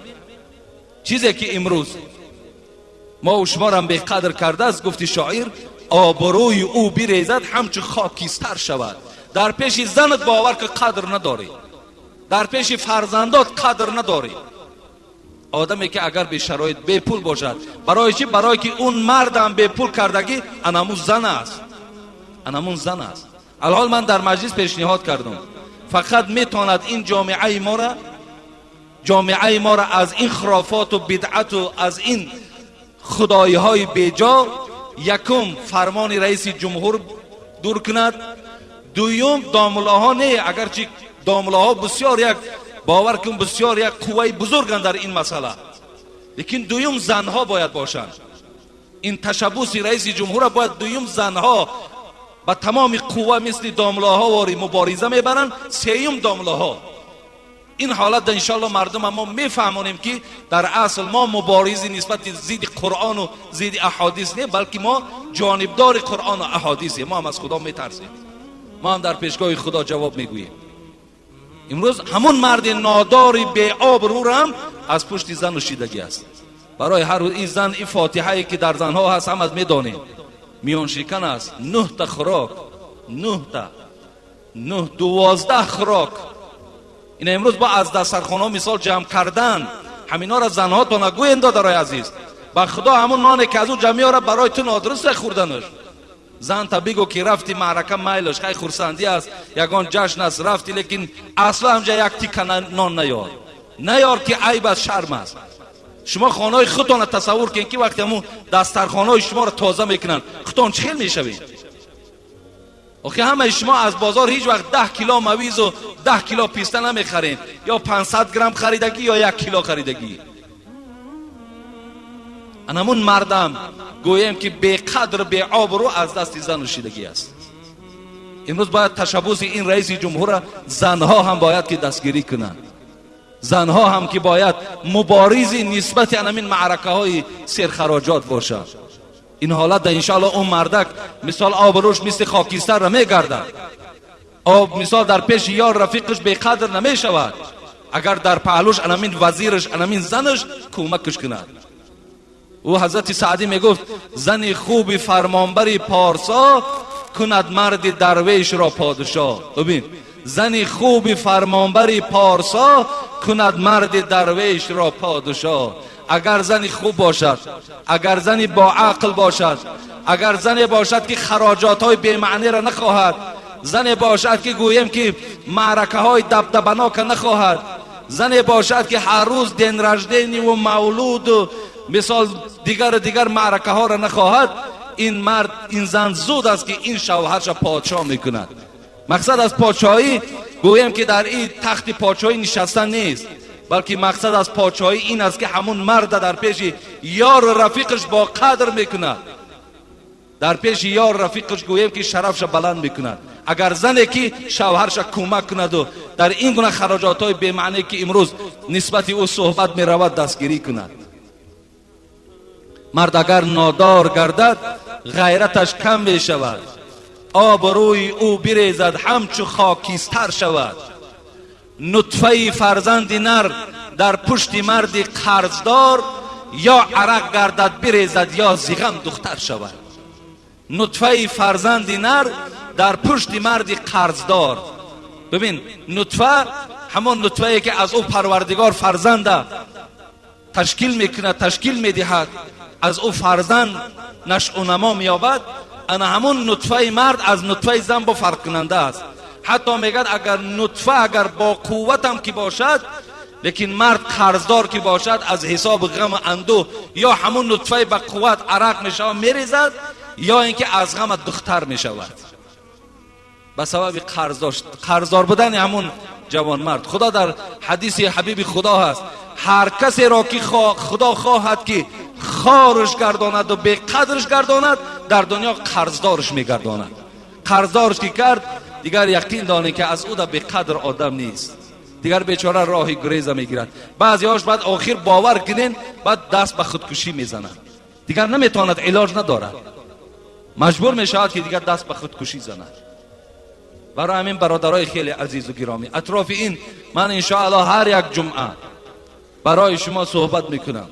чизе ки имрӯз мо шуморо беқадр кардааст, гуфти шоир, обрӯи ӯ бирезад, ҳамчун хокистар шавад. Дар пеши занат бовар ки қадр надорӣ, дар пеши фарзандот қадр надорӣ. Одаме ки агар бешароит, бепул бошад, барои чӣ? Барое ки он мардам бепул кардагӣ анамун зан аст, анамун зан аст. Алҳол ман дар маҷлис пешниҳод кардам, фақат метавонад ин ҷомеаи моро аз ин хурофоту бидъату аз ин худоиҳои беҷо якум фармони раиси ҷумҳур дур кунад, дуюм домуллоҳо. Не, агарчи домуллоҳо бисёр як, бовар кун, бисёр як қувваи бузурганд дар ин масъала, лекин дуюм занҳо бояд бошанд. Ин ташаббуси раиси ҷумҳурра бояд дуюм занҳо ба тамоми қувва мисли домуллоҳо вори мубориза мебаранд, сеюм домуллоҳо. Ин ҳолат иншоалло мардума мо мефаҳмонем, ки дар асл мо муборизи нисбати зидди Қуръону зидди аҳодис не, балки мо ҷонибдори Қуръону аҳодисем. Мо ҳам аз Худо метарсем, мо ҳам дар пешгоҳи Худо ҷавоб мегӯем. Имрӯз ҳамун марди нодори беобрӯрам аз пушти зану шидагӣ аст. Барои ҳар ин зан, ин фотиҳае ки дар занҳо ҳаст, ҳамат медонем, миёншикан аст. Нӯҳта хӯрок, нӯҳта, нӯҳ, 12 хӯрок. Ина имрӯз бо аз дастархонаҳо мисол ҷамъ кардан, ҳаминҳоро занҳотона гӯен. Додарои азиз, ба Худо, ҳамун ноне ки аз ӯ ҷамъ меорад, барои ту нодуруст хӯрданаш. Занта бигӯ, ки рафти маърака, майлаш, хай, хурсандӣ аст, ягон ҷашн аст, рафти, лекин асло ҳамҷа як тика нон наёр, наёр, ки айб аст, шарм аст. Шумо хонаҳои худтонро тасаввур кунед, ки вақте ҳамун дастархонаҳои шуморо тоза мекунанд, худтон чӣ хел мешавед? Охи ҳамаи шумо аз бозор ҳеҷ вақт 10 кило мавизу 10 кило писта намехаред, ё 500 грамм харидагӣ, ё 1 кило харидагӣ. Анамун мардам гӯем, ки беқадр, беобрӯ аз дасти зану шидагӣ аст. Имрӯз бояд ташаббуси ин раиси ҷумҳурра занҳо ҳам бояд ки дастгирӣ кунанд, занҳо ҳам ки бояд муборизи нисбати анамин маъракаҳои серхароҷот бошанд. Ин ҳолат да иншоалло он мардак мисол обрӯш мисли хокистар намегардад, об мисол дар пеши ёр рафиқаш беқадр намешавад, агар дар паҳлӯш анамин вазираш, анамин занаш кӯмакаш кунад. Ӯ ҳазрати Саъдӣ мегуфт: «Зани хуби фармонбари порсо кунад марди дарвешро подшоҳ». Бибин, зани хуби фармонбари порсо кунад марди дарвешро подшоҳ. Агар зани хуб бошад, агар зани боақл бошад, агар зане бошад, ки хароҷотҳои бемаъниро нахоҳад, зане бошад, ки гӯем, ки маъракаҳои дабдабанока нахоҳад, зане бошад, ки ҳар рӯз день рождения ву мавлуду мисол дигару дигар маъракаҳоро нахоҳад, ин мард, ин зан зуд аст, ки ин шавҳарша подшоҳ мекунад. Мақсад аз подшоҳӣ гӯем, ки дар ин тахти подшоҳӣ нишастан нест, балки мақсад аз подшоҳӣ ин аст, ки ҳамун марда дар пеши ёру рафиқаш бо қадр мекунад, дар пеши ёр рафиқаш гӯем, ки шарафша баланд мекунад. Агар зане ки шавҳарша кӯмак кунаду дар ин гуна хароҷотҳои бемаъне, ки имрӯз нисбати ӯ суҳбат меравад, дастгирӣ кунад. Мард агар нодор гардад, ғайраташ кам мешавад, обрӯи ӯ бирезад, ҳамчу хокистар шавад. Нутфаи фарзанди нар дар пушти марди қарздор ё арақ гардад бирезад, ё зиғам духтар шавад. Нутфаи фарзанди нар дар пушти марди қарздор. Бибин, нутфа ҳамон нутфае, ки аз ӯ Парвардигор фарзанда ташкил мекунад, ташкил медиҳад, аз ӯ фарзанд нашъунамо меёбад. Ана ҳамун нутфаи мард аз нутфаи зан бо фарқкунанда аст. Ҳатто мегӯяд, агар нутфа агар бо қувватам ки бошад, лекин мард қарздор ки бошад, аз ҳисоби ғаму андӯҳ ё ҳамун нутфаи ба қувват арақ мешавад, мерезад, ё ин ки аз ғама духтар мешавад ба сабаби қарздор будани ҳамун ҷавонмард. Худо дар ҳадиси ҳабиби Худо ҳаст: ҳар касеро ки Худо хоҳад, ки хорш гардонаду беқадрш гардонад, дар дунё қарздорш мегардонад. Қарздорш ки кард, дигар яқин донед, ки аз ӯ да беқадр одам нест. Дигар бечора роҳи гуреза мегирад. Баъзеҳош баъд охир, бовар кунен, баъд даст ба худкушӣ мезанад. Дигар наметавонад, илоҷ надорад, маҷбур мешавад, ки дигар даст ба худкушӣ занад. Барои ҳамин, бародарои хеле азизу гиромӣ, атрофи ин ман иншоаллоҳ ҳар як ҷумъа барои шумо суҳбат мекунам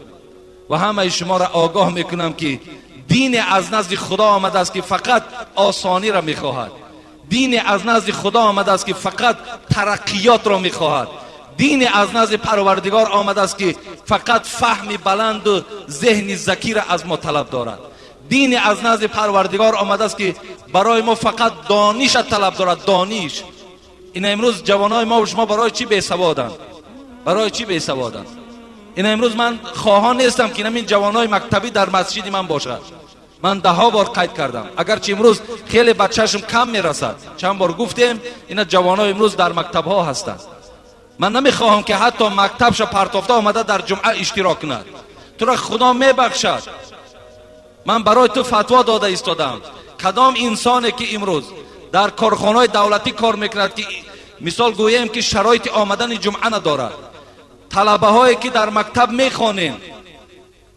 ва ҳамаи шуморо огоҳ мекунам, ки дине аз назди Худо омадааст, ки фақат осониро мехоҳад. Дине аз назди Худо омадааст, ки фақат тараққиётро мехоҳад. Дине аз назди Парвардигор омадааст, ки фақат фаҳми баланду зеҳни закира аз мо талаб дорад. Дине аз назди Парвардигор омадааст, ки барои мо фақат дониша талаб дорад, дониш. Ина имрӯз ҷавонои мо шумо барои чӣ бесаводанд? Барои чӣ бесаводанд? Ина имрӯз ман хоҳон нестам, ки ҳамин ҷавонои мактабӣ дар масҷиди ман бошад. Ман даҳҳо бор қайд кардам, агарчи имрӯз хеле ба чашм кам мерасад. Чанд бор гуфтем, ина ҷавоно имрӯз дар мактабҳо ҳастанд. Ман намехоҳам, ки ҳатто мактабша партофта омада дар ҷумъа иштирок кунад. Тура Худо мебахшад. Ман барои ту фатво дода истодам. Кадом инсоне ки имрӯз дар корхонаҳои давлатӣ кор мекунад, ки мисол гӯем, ки шароити омадани ҷумъа надорад, талабаҳое ки дар мактаб мехонем,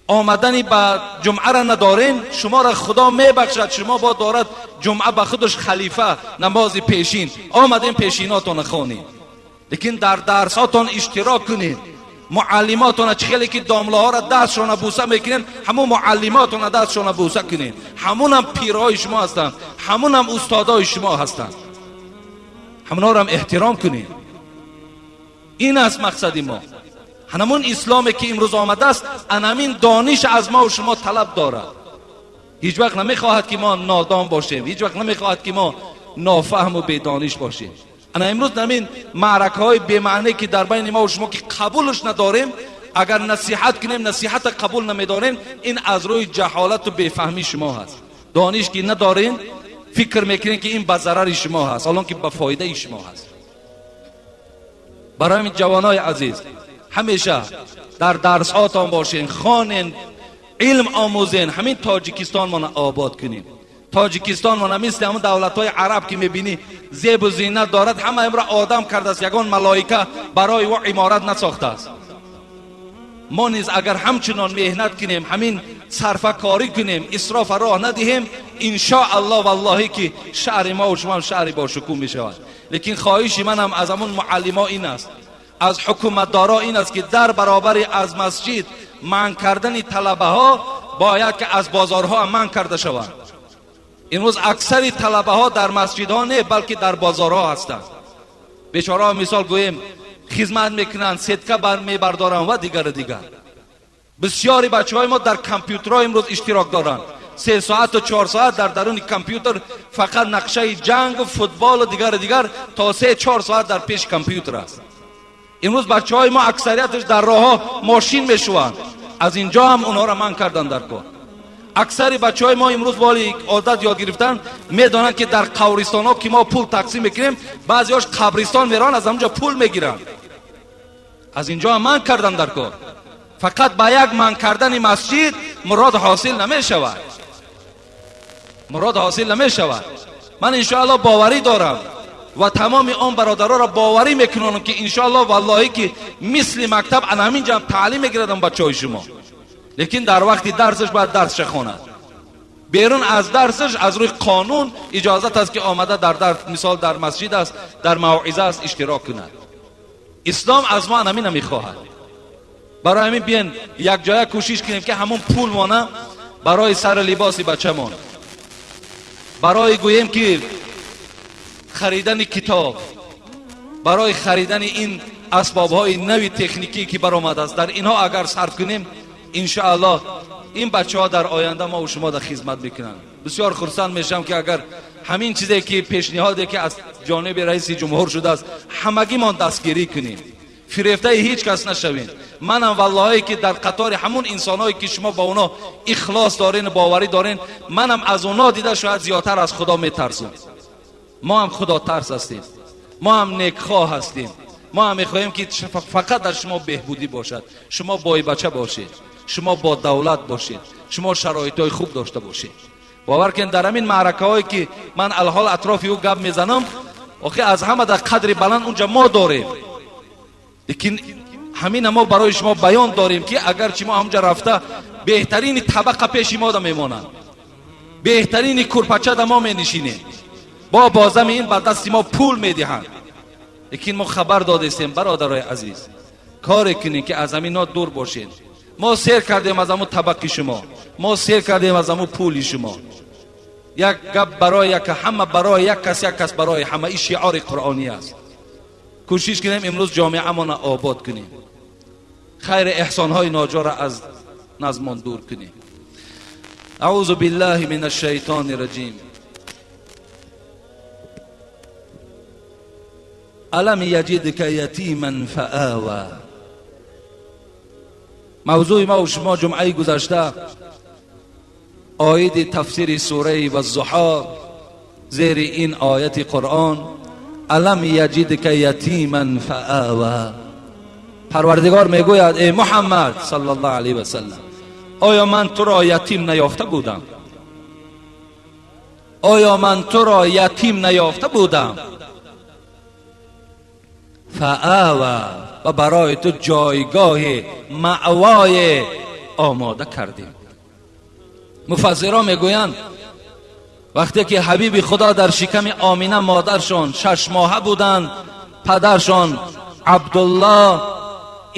омадани ба ҷумъара надорем, шуморо Худо мебахшад. Шумо бо дорад ҷумъа ба худаш халифа, намози пешин омадем, пешинотона хонем, лекин дар дарсҳотон иштирок кунед. Муаллимотона чӣ хеле ки домлаҳоро дастшона буса мекунед, ҳамун муаллимотона дастшона буса кунед. Ҳамунам пирҳои шумо ҳастанд, ҳамунам устодои шумо ҳастанд, ҳамунҳоро эҳтиром кунед. Ин аст мақсади мо. Ҳамун исломе ки имрӯз омадааст, анамин дониш аз мо шумо талаб дорад. Ҳеҷ вақт намехоҳад, ки мо нодон бошем, ҳеҷ вақт намехоҳад, ки мо нофаҳму бедониш бошем. Ана имрӯз ҳамин маъракаҳои бемаъне, ки дар байни мо шумо, ки қабулш надорем, агар насиҳат кунем, насиҳата қабул намедорем, ин аз рӯи ҷаҳолату бефаҳмии шумо ҳаст. Дониш ки надорем, фикр мекунем, ки ин ба зарари шумо ҳаст, ҳолон ки ба фоидаи шумо ҳаст. Барои ҳамин, ҷавонои азиз, ҳамеша дар дарсҳотон бошен, хонен, илм омӯзен, ҳамин Тоҷикистонмона обод кунем. Тоҷикистонмона мисли ҳамун давлатҳои араб, ки мебинӣ, зебу зинат дорад, ҳама имро одам кардааст, ягон малоика барои ӯ иморат насохтааст. Мо низ агар ҳамчунон меҳнат кунем, ҳамин сарфакорӣ кунем, исрофа роҳ надиҳем, иншоаллоҳ, валлоҳӣ, ки шаҳри мо шумоам шаҳри бошукӯҳ мешавад. Лекин хоҳиши манам аз ҳамун муаллимо ин аст, аз ҳукуматдоро ин аст, ки дар баробари аз масҷид манъ кардани талабаҳо, бояд ки аз бозорҳо ҳам манъ карда шаванд. Имрӯз аксари талабаҳо дар масҷидҳо не, балки дар бозорҳо ҳастанд. Бечораҳо, мисол гӯем, хизмат мекунанд, сетка мебардоранд ва дигару дигар. Бисёри бачаҳои мо дар компютерҳо имрӯз иштирок доранд. 3 соату 4 соат дар даруни компютер фақат нақшаи ҷангу футболу дигару дигар, то 3-4 соат дар пеши компютер аст. Имрӯз бачаҳои мо аксарияташ дар роҳҳо мошин мешуванд. Аз инҷо ҳам онҳоро манъ кардан дар кор. Аксари бачаҳои мо имрӯз боли одат ёд гирифтан, медонанд, ки дар қабристонҳо, ки мо пул тақсим мекунем, баъзеҳош қабристон мераванд, аз ҳамонҷо пул мегиранд. Аз инҷо ҳам манъ кардан дар кор. Фақат ба як манъ кардани масҷид мурод ҳосил намешавад, мурод ҳосил намешавад. Ман иншоаллоҳ боварӣ дорам ва тамоми он бародароро боварӣ мекунонам, ки иншоаллоҳ, валлоҳӣ, ки мисли мактаб ана ҳамин ҷо таълим мегирадам бачаҳои шумо. Лекин дар вақти дарсаш бояд дарсша хонад. Берун аз дарсаш аз рӯи қонун иҷозат аст, ки омада дар дарс, мисол, дар масҷид аст, дар мавъиза аст, иштирок кунад. Ислом аз мо ҳамина мехоҳад. Барои ҳамин биен якҷоя кӯшиш кунем, ки ҳамун пул мона барои сару либоси бачамон, барои, гӯем, ки харидани китоб, барои харидани ин асбобҳои нави техникӣ, ки баромадааст, дар инҳо агар сарф кунем, иншоаллоҳ, ин бачаҳо дар оянда мо шумо дар хизмат мекунанд. Бисёр хурсанд мешавам, ки агар ҳамин чизе ки пешниҳоде ки аз ҷониби раиси ҷумҳур шудааст, ҳамагимон дастгирӣ кунем, фирефтаи ҳеҷ кас нашавем. Манам, валлоҳое, ки дар қатори ҳамун инсонҳое, ки шумо ба оно ихлос дорен, боварӣ дорен, манам аз оно дида шояд зиёдтар аз Худо метарсам. Мо ҳам худотарс ҳастем, мо ҳам некхоҳ ҳастем, мо ҳам мехоҳем, ки фақат дар шумо беҳбудӣ бошад, шумо бойбача бошед, шумо бо давлат бошед, шумо шароитҳои хуб дошта бошед. Бовар кунед, дар ҳамин маъракаҳое ки ман алҳол атрофи ӯ гап мезанам, охи аз ҳама дар қадри баланд унҷа мо дорем, лекин ҳамина мо барои шумо баён дорем, ки агарчи мо ҳамҷа рафта беҳтарини табақа пеши мо да мемонанд, беҳтарини курпача да мо менишинем, бо бозами ин ба дасти мо пул медиҳанд, лекин мо хабар додестем, бародарои азиз, коре кунем, ки аз ҳамино дур бошем. Мо сер кардем аз ҳамун табақи шумо, мо сер кардем аз ҳамун пули шумо. Як гап барои як ҳама, барои як кас, як кас барои ҳама, ин шиори қуръонӣ аст. Кӯшиш кунем, имрӯз ҷомеамона обод кунем, хайри эҳсонҳои ноҷора аз назмон дур кунем. Аъузу биллаҳи мин ашшайтони раҷим. Алам яҷидка ятиман фаава. Мавзӯи ма шумо ҷумъаи гузашта оиди тафсири сураи ваззуҳо зери ин ояти қуръон алам яҷидка ятиман фаава. Парвардигор мегӯяд: эй Муҳаммад саллаллоҳу алайҳи васаллам, оё ман туро ятим наёфта будам? Оё ман туро ятим наёфта будам? Фаава, ва барои ту ҷойгоҳи маъвое омода кардем. Муфассиро мегӯянд, вақте ки ҳабиби худо дар шиками Омина модаршон 6 моҳа буданд, падаршон Абдуллоҳ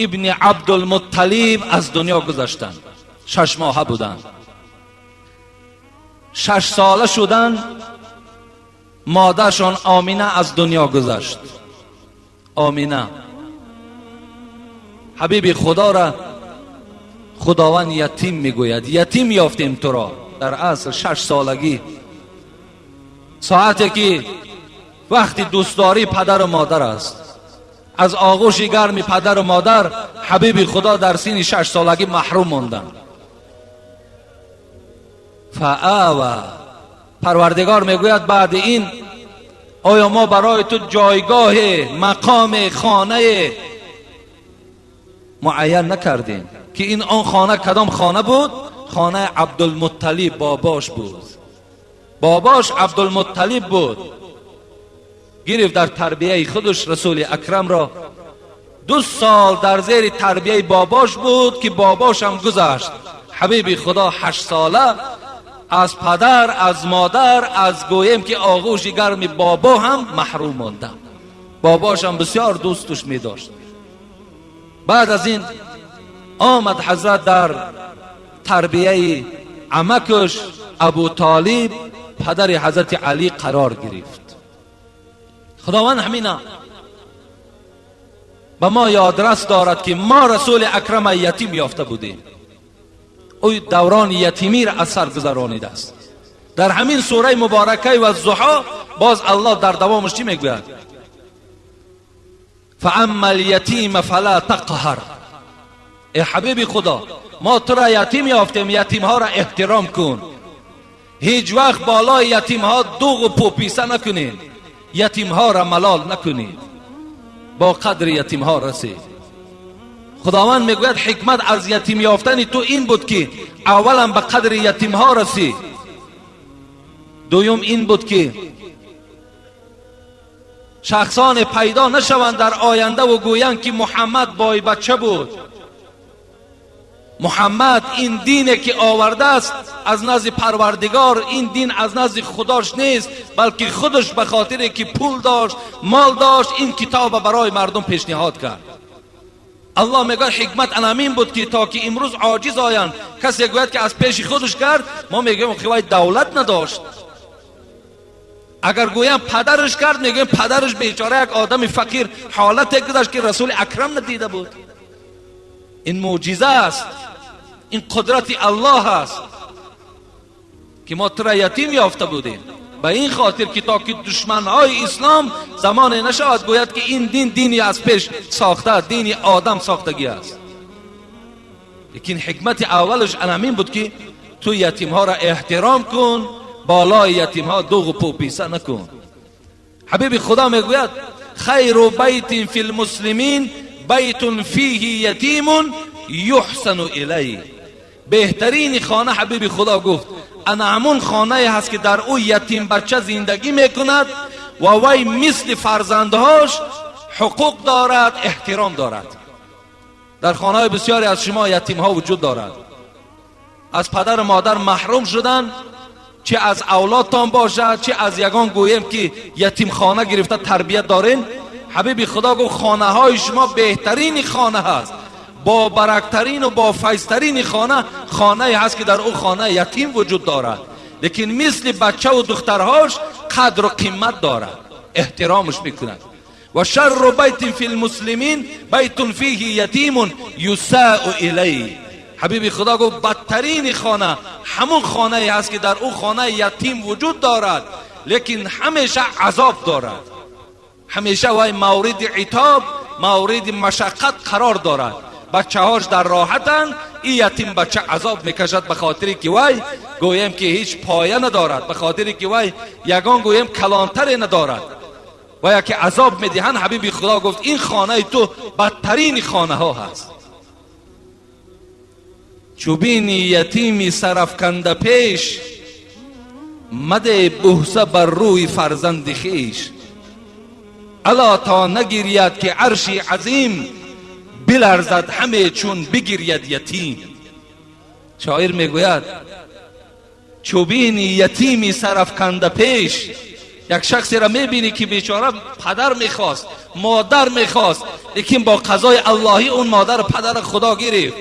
ибни Абдулмутталиб аз дунё гузаштанд. 6 моҳа буданд. 6 сола шуданд, модаршон Омина аз дунё гузашт. Омина ҳабиби худоро худованд ятим мегӯяд. Ятим ёфтем туро дар асл 6 солагӣ, соате ки вақти дӯстдории падару модар аст. Аз оғӯши гарми падару модар ҳабиби худо дар синни 6 солагӣ маҳрум монданд. Фаава, парвардигор мегӯяд, баъди ин оё мо барои ту ҷойгоҳе, мақоме, хонае муайян накардем? Ки ин он хона кадом хона буд? Хонаи Абдулмутталиб бобош буд. Бобош Абдулмутталиб буд. Гирифт дар тарбияи худаш расули акрамро. 2 сол дар зери тарбияи бобош буд, ки бобошам гузашт. Ҳабиби худо 8 сола аз падар, аз модар, аз гӯем ки оғӯши гарми бобо ҳам маҳрум монда. Бобошам бисёр дӯстуш медошт. Баъд аз ин омад ҳазрат дар тарбияи амакаш Абу Толиб, падари ҳазрати Алӣ, қарор гирифт. Худованд ҳамина ба мо ёдрас дорад, ки мо расули акрама ятим ёфта будем. Ӯ даврони ятимиро аз сар гузаронидааст. Дар ҳамин сураи муборакаи ваззуҳо боз Аллоҳ дар давомаш чӣ мегӯяд? Фаамма алятима фала тақҳар. Эй ҳабиби худо, мо туро ятим ёфтем, ятимҳоро эҳтиром кун. Ҳеҷ вақт болои ятимҳо дуғу пӯписа накунед, ятимҳоро малол накунед, бо қадри ятимҳо расед. Худованд мегӯяд, ҳикмат аз ятим ёфтани ту ин буд, ки аввалан ба қадри ятимҳо расӣ, дуюм ин буд, ки шахсоне пайдо нашаванд дар ояндаву гӯянд, ки Муҳаммад бойбача буд, Муҳаммад ин дине ки овардааст аз назди Парвардигор, ин дин аз назди худош нест, балки худаш ба хотире ки пул дошт, мол дошт, ин китоба барои мардум пешниҳод кард. Аллоҳ мегӯяд, ҳикмат анамин буд, ки то ки имрӯз оҷиз оянд, касе гӯяд, ки аз пеши худаш кард, мо мегӯем, ки вай давлат надошт. Агар гӯям падараш кард, мегӯем падараш бечора як одами фақир, ҳолате гузашт, ки расули акрам надида буд. Ин мӯъҷиза аст, ин қудрати Аллоҳ аст, ки мо тура ятим ёфта будем, ба ин хотир ки то ки душманҳои ислом замоне нашавад гӯяд, ки ин дин дини аз пеш сохта, дини одам сохтагӣ аст. Лекин ҳикмати аввалаш анамин буд, ки ту ятимҳоро эҳтиром кун, болои ятимҳо дуғу пӯписа накун. Ҳабиби худо мегӯяд: хайру байтин фи лмуслимин байтун фиҳи ятимун юҳсану илайҳ. Беҳтарини хона, ҳабиби худо гуфт, ана ҳамун хонае ҳаст ки дар ӯ ятим бача зиндагӣ мекунад ва вай мисли фарзандҳош ҳуқуқ дорад, эҳтиром дорад. Дар хонаҳои бисёре аз шумо ятимҳо вуҷуд дорад, аз падару модар маҳрум шуданд, чӣ аз авлодтон бошад, чӣ аз ягон гӯем ки ятимхона гирифта тарбият дорен. Ҳабиби Худо гуфт хонаҳои шумо беҳтарини хона ҳаст, бобарактарину бофайзтарини хона хонае ҳаст ки дар ӯ хона ятим вуҷуд дорад, лекин мисли бачаву духтарҳош қадру қимат дорад, эҳтиромаш мекунад. Ва шарру байтин фи лмуслимин байтун фиҳи ятимун юсаъу илайҳ. Ҳабиби Худо гуфт бадтарини хона ҳамун хонае ҳаст ки дар ӯ хона ятим вуҷуд дорад, лекин ҳамеша азоб дорад, ҳамеша вай мавриди итоб, мавриди машаққат қарор дорад. Бачаҳош дар роҳатанд, ин ятим бача азоб мекашад, ба хотире ки вай гӯем ки ҳеҷ поя надорад, ба хотире ки вай ягон гӯем калонтаре надорад ва яке азоб медиҳанд. Ҳабиби Худо гуфт ин хонаи ту бадтарини хонаҳо ҳаст. Чу бини ятими сарафканда пеш, маде бӯса бар рӯи фарзанди хеш. Ало то нагиряд ки арши азим биларзад ҳаме чун бигиряд ятим. Шоир мегӯяд чу бини ятими сарафканда пеш, як шахсеро мебинӣ ки бечора падар мехост, модар мехост, лекин бо қазои аллоҳӣ он модару падара Худо гирифт.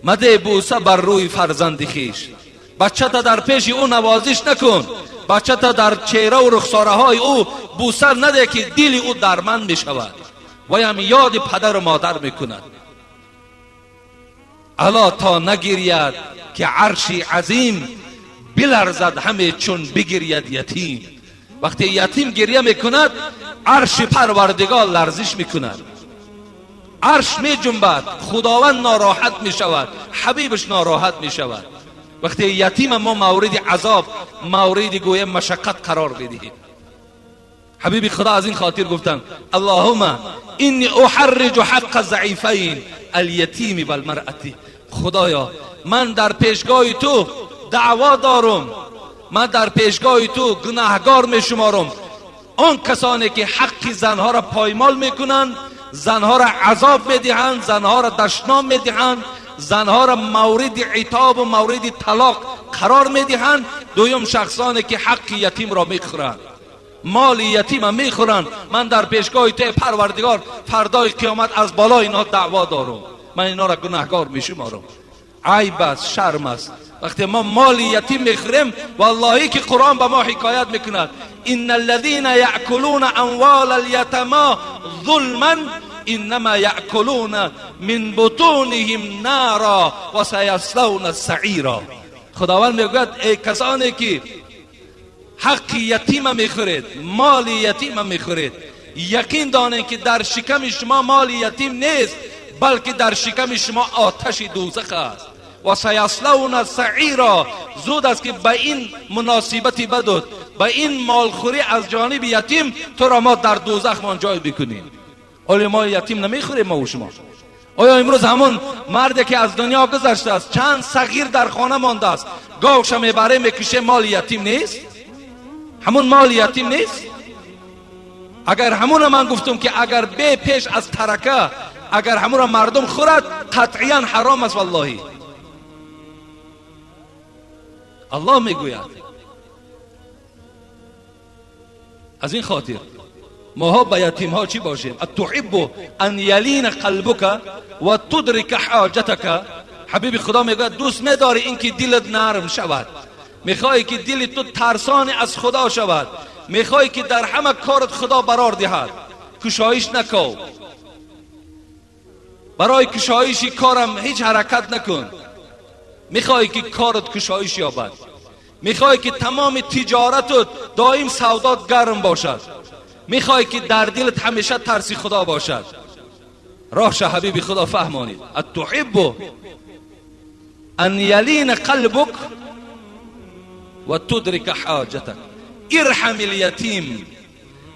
Маде бӯса бар рӯи фарзанди хеш. Бачата дар пеши ӯ навозиш накун, бачата дар чеҳраву рухсораҳои ӯ бӯса наде ки дили ӯ дарманд мешавад, ваям ёди падару модар мекунад. Ало то нагиряд ки арши азим биларзад ҳаме чун бигиряд ятим. Вақте ятим гирья мекунад, арши Парвардигор ларзиш мекунад, арш меҷунбад, Худованд нороҳат мешавад, ҳабибаш нороҳат мешавад. Вақте ятима мо мавриди азоб, мавриди гӯем машаққат қарор медиҳем. Ҳабиби Худо аз ин хотир гуфтанд: аллоҳума инни уҳарриҷу ҳаққа заифайн алятими валмаръати. Худоё, ман дар пешгоҳи ту даъво дорум, ман дар пешгоҳи ту гунаҳгор мешуморам он касоне ки ҳаққи занҳоро поймол мекунанд, занҳоро азоб медиҳанд, занҳоро дашном медиҳанд, занҳоро мавриди итобу мавриди талоқ қарор медиҳанд. Дуюм, шахсоне ки ҳаққи ятимро мехӯранд, моли ятима мехӯранд. Ман дар пешгоҳи ту, Парвардигор, фардои қиёмат аз болои инҳо даъво дорум, ман инҳоро гунаҳгор мешуморам. Айб аст, шарм аст вақте мо моли ятим мехӯрем. Валлоҳӣ ки Қуръон ба мо ҳикоят мекунад: инна аллазина яъкулуна амвола альятама зулман иннама яъкулуна мин бутунихим нара ва саяславна саира. Худованд мегӯяд: эй касоне ки ҳаққи ятима мехӯред, моли ятима мехӯред, яқин донед ки дар шиками шумо моли ятим нест, балки дар шиками шумо оташи дӯзах аст. Ва саяславна саира. Зуд аст ки ба ин муносибати бадуд, ба ин молхӯрӣ аз ҷониби ятим туро мо дар дӯзахмон ҷой бикунем. Оё мо ятим намехӯрем, мо шумо? Оё имрӯз ҳамон марде ки аз дунё гузаштааст, чанд сағир дар хона мондааст, говша мебарем, мекушем, моли ятим нест? Ҳамун моли ятим нест? Агар ҳамуна ман гуфтум ки агар бе пеш аз тарака, агар ҳамура мардум хӯрад, қатъиян ҳаром аст. Валлоҳӣ, Аллоҳ мегӯяд. Аз ин хотир моҳо ба ятимҳо чӣ бошем? Атуҳиббу ан ялина қалбука ва тудрика ҳоҷатака. Ҳабиби Худо мегӯяд: дӯст медорӣ ин ки дилат нарм шавад, мехоҳӣ ки дили ту тарсони аз Худо шавад, мехоҳӣ ки дар ҳама корат Худо барор диҳад, кушоиш наков, барои кушоиши корам ҳеҷ ҳаракат накун. Мехоҳӣ ки корат кушоиш ёбад, мехоҳӣ ки тамоми тиҷоратут доим савдот гарм бошад, мехоҳӣ ки дар дилат ҳамеша тарси Худо бошад, роҳша ҳабиби Худо фаҳмонид: атуҳиббу ан ялина қалбук ва тудрика ҳоҷатак ирҳам اليتيم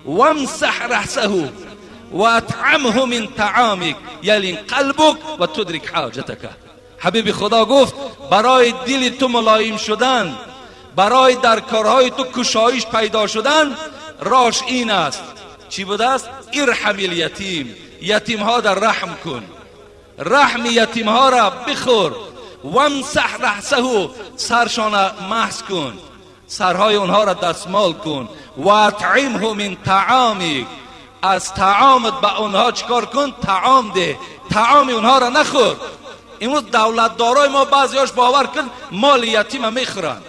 وامسح رأسه وأطعمه من طعامك يلين قلبك وتدرك حاجتك. Ҳабиби Худо гуфт: Барои дили ту мулоим шудан, барои дар корҳои ту кушоиш пайдо шудан, рош ин аст. Чӣ будааст? Ирҳамил ятим, ятимҳо дар раҳм кун, раҳми ятимҳоро бихӯр. Вамсаҳ раҳсаҳу, саршона маҳз кун, сарҳои онҳоро дастмол кун. Ва атъимҳу мин таъомик, аз таомат ба онҳо чикор кун? Таом деҳ, таоми онҳоро нахӯр. Имрӯз давлатдорои мо баъзеҳош, бовар кун, моли ятима мехӯранд.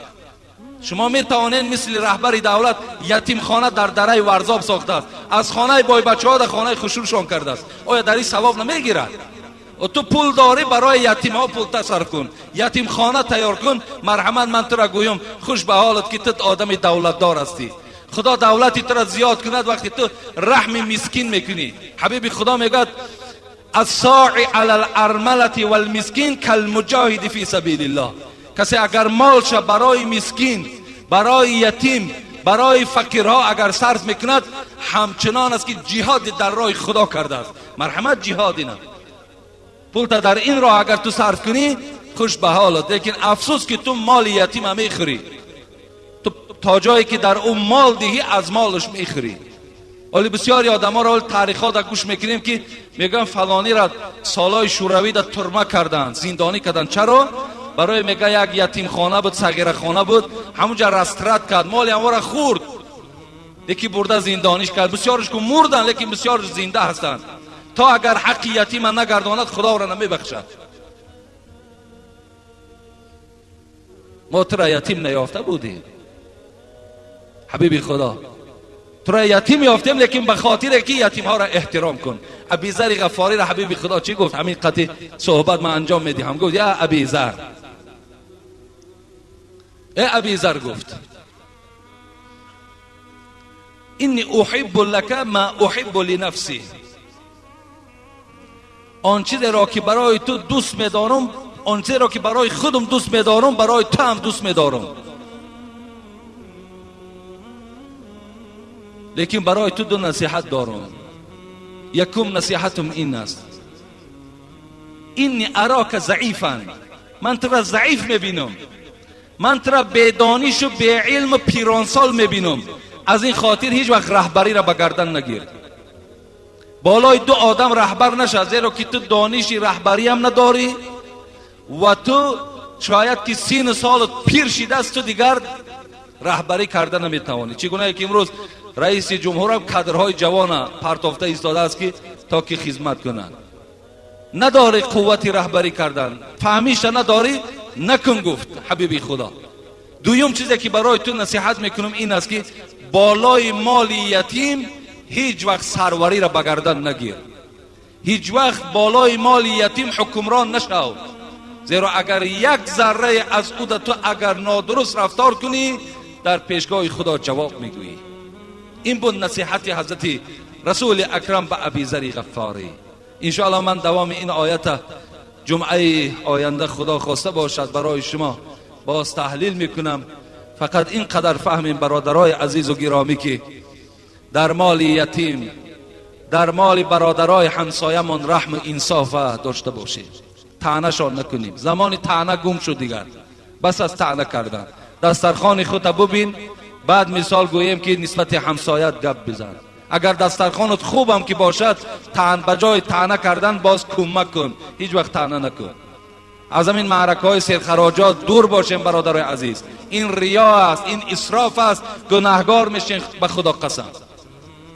Шумо метавонед мисли раҳбари давлат ятимхона дар дараи Варзоб сохтааст, аз хонаи бойбачаҳо дар хонаи хушрӯшон кардааст. Оё дар ин савоб намегирад? Ту пул дорӣ, барои ятимҳо пул тасарф кун, ятимхона тайёр кун. Марҳамат, ман тура гӯям, хуш ба ҳолат, ки ту одами давлатдор ҳастӣ. Худо давлати тура зиёд кунад вақте ту раҳми мискин мекунӣ. Ҳабиби Худо мегӯяд: الساعي على الأرملة والمسكين كالمجاهد في سبيل الله. Касе агар молша барои мискин, барои ятим, барои фақирҳо агар сарф мекунад, ҳамчунон аст, ки ҷиҳоди дар роҳи Худо кардааст. Марҳамат, ҷиҳод ина. Пулта дар ин роҳ агар ту сарф кунӣ, хуш ба ҳолат. Лекин афсӯс, ки ту моли ятима мехӯрӣ. Ту то ҷое ки дар ӯ мол диҳӣ, аз молаш мехӯрӣ. Оли бисёри одаморо оли таърихҳо да гӯш мекунем, ки мегӯянд фалониро солҳои шӯравӣ да турма карданд, зиндонӣ карданд. Чаро? Барои, мега, як ятимхона буд, сағирахона буд, ҳамунҷа растрат кард, моли ҳамвора хӯрд, лекин бурда зиндониш кард. Бисёрш ку мурданд, лекин бисёрш зинда ҳастанд. То агар ҳаққи ятима нагардонад, Худо ӯро намебахшад. Мо тура ятим наёфта будем, ҳабиби Худо, тура ятим ёфтем, лекин ба хотире ки ятимҳоро эҳтиром кун. Абизари Ғаффориро ҳабиби Худо чӣ гуфт? Ҳамин қати суҳбат ман анҷом медиҳам. Гуфт: я Абизар, э Абизар, гуфт, инни уҳиббу лака ма уҳиббу линафси, он чизеро ки барои ту дӯст медорам, он чизеро ки барои худам дӯст медорам, барои ту ҳам дӯст медорам, лекин барои ту ду насиҳат дорам. Якум насиҳатум ин аст: инни арока заифан, ман тура заиф мебинам, ман тура бедонишу беилму пиронсол мебинам. Аз ин хотир ҳеҷ вақт раҳбариро ба гардан нагир, болои ду одам раҳбар наша, зеро ки ту дониши раҳбариам надорӣ ва ту шояд ки сину солат пир шидааст, ту дигар раҳбарӣ карда наметавонӣ. Чӣ гунае ки имрӯз раиси ҷумҳурам кадрҳои ҷавона партофта истодааст, ки то ки хизмат кунанд. Надорӣ қуввати раҳбарӣ кардан, фаҳмиша надорӣ, накун, гуфт ҳабиби Худо. Дуюм чизе ки барои ту насиҳат мекунам ин аст, ки болои моли ятим ҳеҷ вақт сарвариро ба гардан нагир, ҳеҷ вақт болои моли ятим ҳукмрон нашав, зеро агар як заррае аз ӯ да ту агар нодуруст рафтор кунӣ, дар пешгоҳи Худо ҷавоб мегӯӣ. Ин буд насиҳати ҳазрати расули акрам ба Абизари Ғаффорӣ. Иншоалло, ман давоми ин оята ҷумъаи оянда, Худо хоста бошад, барои шумо боз таҳлил мекунам. Фақат ин қадар фаҳмем, бародарои азизу гиромӣ, ки дар моли ятим, дар моли бародарои ҳамсоямон раҳму инсофа дошта бошем, таънашон накунем. Замони таъна гум шуд, дигар бас аз таъна кардан. Дастархони худта бубин, баъд мисол гӯем ки нисбати ҳамсоят гап бизан. Агар дастархонат хубам ки бошад, ба ҷои таъна кардан боз кӯмак кун, ҳеҷ вақт таъна накун. Аз ҳамин маъракаҳои серхароҷот дур бошем, бародарои азиз. Ин риё аст, ин исроф аст, гунаҳгор мешен, ба Худо қасам,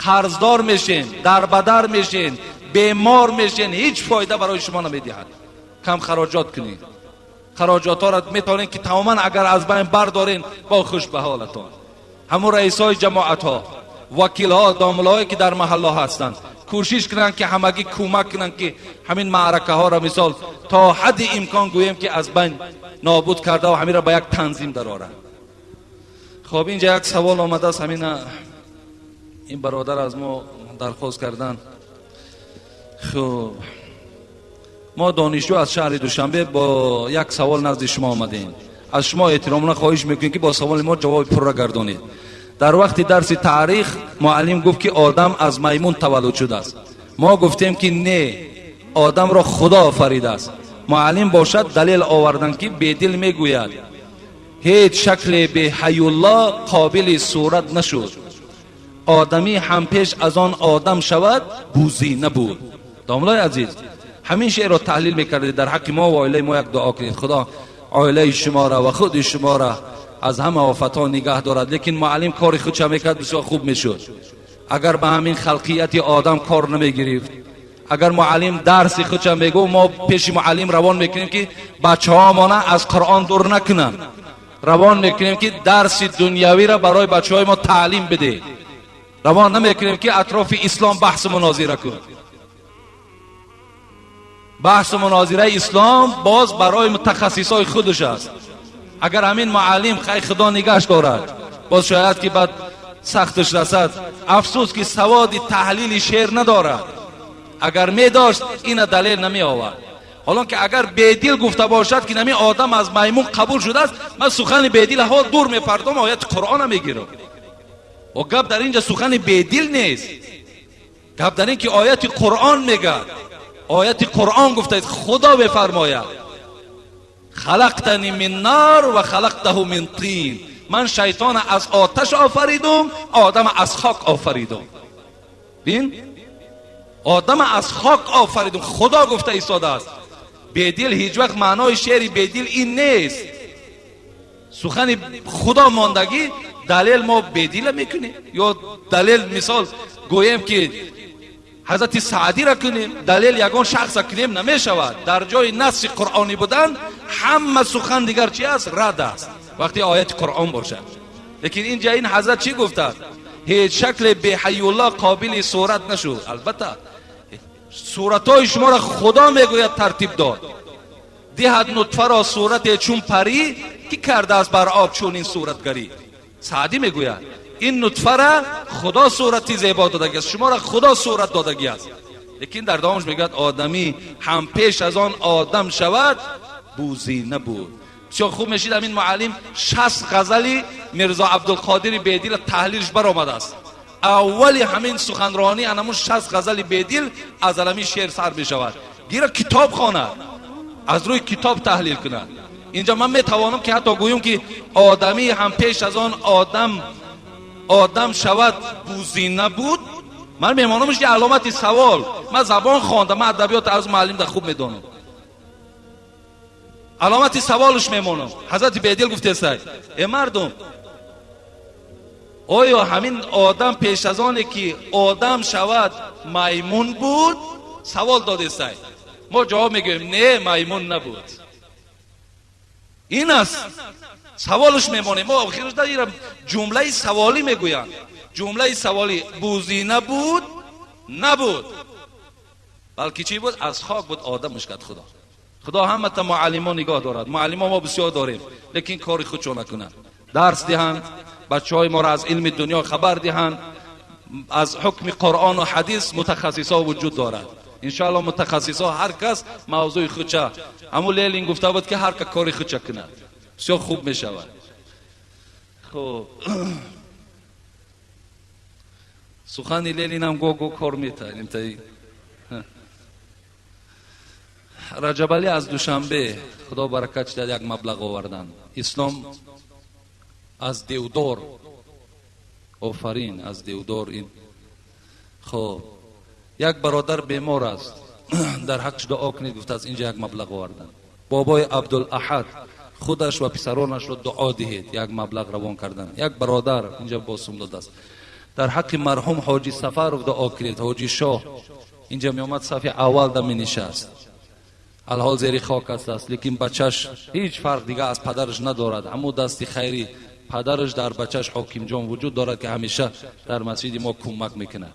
қарздор мешен, дарбадар мешен, бемор мешен, ҳеҷ фоида барои шумо намедиҳад. Кам хароҷот кунед. Хароҷотҳоро метавонед ки тамоман агар аз байн бардорен, бо хуш ба ҳолатон. Ҳамун раисҳои ҷамоатҳо, вакилҳо, домулаҳое ки дар маҳалло ҳастанд, кӯшиш кунанд, ки ҳамагӣ кӯмак кунанд, ки ҳамин маъракаҳоро мисол то ҳадди имкон гӯем ки аз байн нобуд карда ва ҳаминро ба як танзим дароранд. Хоб, инҷа як савол омадааст, ҳамина ин бародар аз мо дархост карданд. Хуб, мо донишҷӯ аз шаҳри Душанбе бо як савол назди шумо омадем. Аз шумо эҳтиромона хоҳиш мекунем, ки бо саволи мо ҷавоби пурра гардонед. Дар вақти дарси таърих муаллим гуфт, ки одам аз маймун таваллуд шудааст. Мо гуфтем, ки не, одамро Худо офаридааст. Муаллим бошад, далел овардан, ки Бедил мегӯяд: ҳеҷ шакле бе ҳаюлло қобили сурат нашуд, одамӣ ҳам пеш аз он одам шавад бузӣ набуд. Домлаи азиз, ҳамин шеърро таҳлил мекардед, дар ҳаққи мо ва оилаи мо як дуо кунед. Худо оилаи шуморо ва худи шуморо аз ҳама офатҳо нигаҳ дорад. Лекин муаллим кори худша мекард, бисёр хуб мешуд, агар ба ҳамин халқияти одам кор намегирифт. Агар муаллим дарси худша мегӯ, мо пеши муаллим равон мекунем, ки бачаҳомона аз Қуръон дур накунанд. Равон мекунем, ки дарси дунявиро барои бачаҳои мо таълим бидеҳ. Равон намекунем, ки атрофи ислом баҳсу мунозира кун. Баҳсу мунозираи ислом боз барои мутахассисҳои худаш аст. Агар ҳамин муаллим, хай, Худо нигаҳш дорад, боз шояд ки баъд сахташ расад. Афсӯс, ки саводи таҳлили шеър надорад. Агар медошт, ина далел намеовард. Ҳолон ки агар Бедил гуфта бошад, ки нами одам аз маймун қабул шудааст, ман сухани Бедил ҳол дур мепардом, ояти Қуръона мегирам. О, гап дар инҷа сухани Бедил нест, гап дар ин ки ояти Қуръон мегӯяд. Ояти Қуръон гуфтааст, Худо бефармояд: خلقتني من نار و خلقته من طین. Ман шайтона аз оташ офаридум, одама аз хок офаридум. Бин, одама аз хок офаридум, Худо гуфта истодааст. Бедил ҳеҷ вақт, маънои шеъри Бедил ин нест. Сухани Худо мондагӣ, далел мо Бедила мекунем ё далел, мисол гӯем, ки ҳазрати Саъдиро кунем далел, ягон шахса кунем, намешавад. Дар ҷои насси қуръонӣ будан, ҳама сухан дигар чи аст? Рад аст, вақте ояти Қуръон бошад. Лекин инҷа ин ҳазрат чӣ гуфтааст? Ҳеҷ шакле беҳаюлло қобили сурат нашуд. Албатта, суратҳои шуморо Худо мегӯяд тартиб дод. Диҳад нутфаро сурате чун парӣ, ки кардааст бар об чунин суратгарӣ. Саъдӣ мегӯяд, ин нутфара Худо сурати зебо додагӣ аст, шуморо Худо сурат додагӣ аст. Лекин дар давомаш мегӯяд: одамӣ ҳам пеш аз он одам шавад бузӣ набуд. Бисёр хуб мешид, ҳамин муаллим 60 ғазали Мирзо Абдулқодири Бедила таҳлилш баромадааст. Аввали ҳамин суханронӣ анамун 60 ғазали Бедил аз алами шеър сар мешавад. Гира, китоб хонад, аз рӯи китоб таҳлил кунад. Инҷа ман метавонам, ки ҳатто гӯем, ки одамӣ ҳам пеш аз он одам шавад бузӣ набуд. Ман мемонамш ки аломати савол. Ман забон хондам, ман адабиёт аз муаллим да хуб медонам. Аломати саволш мемонам. Ҳазрати Бедил гуфтесай: э мардум, оё ҳамин одам пеш аз оне ки одам шавад маймун буд? Савол додесай. Мо ҷавоб мегӯем: не, маймун набуд. Ин аст, саволш мемонем мо. Охираш ҷумлаи саволӣ мегӯянд, ҷумлаи саволӣ: бузӣ набуд, набуд, балки чӣ буд? Аз хок буд, одамаш кард Худо. Худо ҳамата муаллимо нигоҳ дорад. Муаллимо мо бисёр дорем, лекин кори худшо накунанд, дарс диҳанд, бачаҳои моро аз илми дунё хабар диҳанд, аз ҳукми Қуръону ҳадис. Мутахассисҳо вуҷуд дорад, иншоалло. Мутахассисҳо ҳар кас мавзӯи худша. Ҳамун Ленин гуфта буд, ки ҳар ка кори худша кунад, бисёр хуб мешавад. Хуб, сухани Ленинам го кор метаҳем. Раҷабалӣ аз Душанбе, Худо баракат диҳад, як маблағ овардан. Ислом аз девдор, офарин, аз девдор ин. Хоб, як бародар бемор аст, дар ҳаққш дуо кунед гуфтааст. Инҷа як маблағ овардан. Бобои Абдулаҳад, худаш ва писаронашро дуо диҳед, як маблағ равон кардан. Як бародар инҷа босум додааст: дар ҳаққи марҳум Ҳоҷи Сафаров дуо кунед. Ҳоҷи Шоҳ инҷа меомад, сафи аввал да менишаст. Алҳол зери хок аст, лекин бачаш ҳеҷ фарқ дига аз падараш надорад. Ҳамун дасти хайри падараш дар бачаш Ҳокимҷон вуҷуд дорад, ки ҳамеша дар масҷиди мо кӯмак мекунад.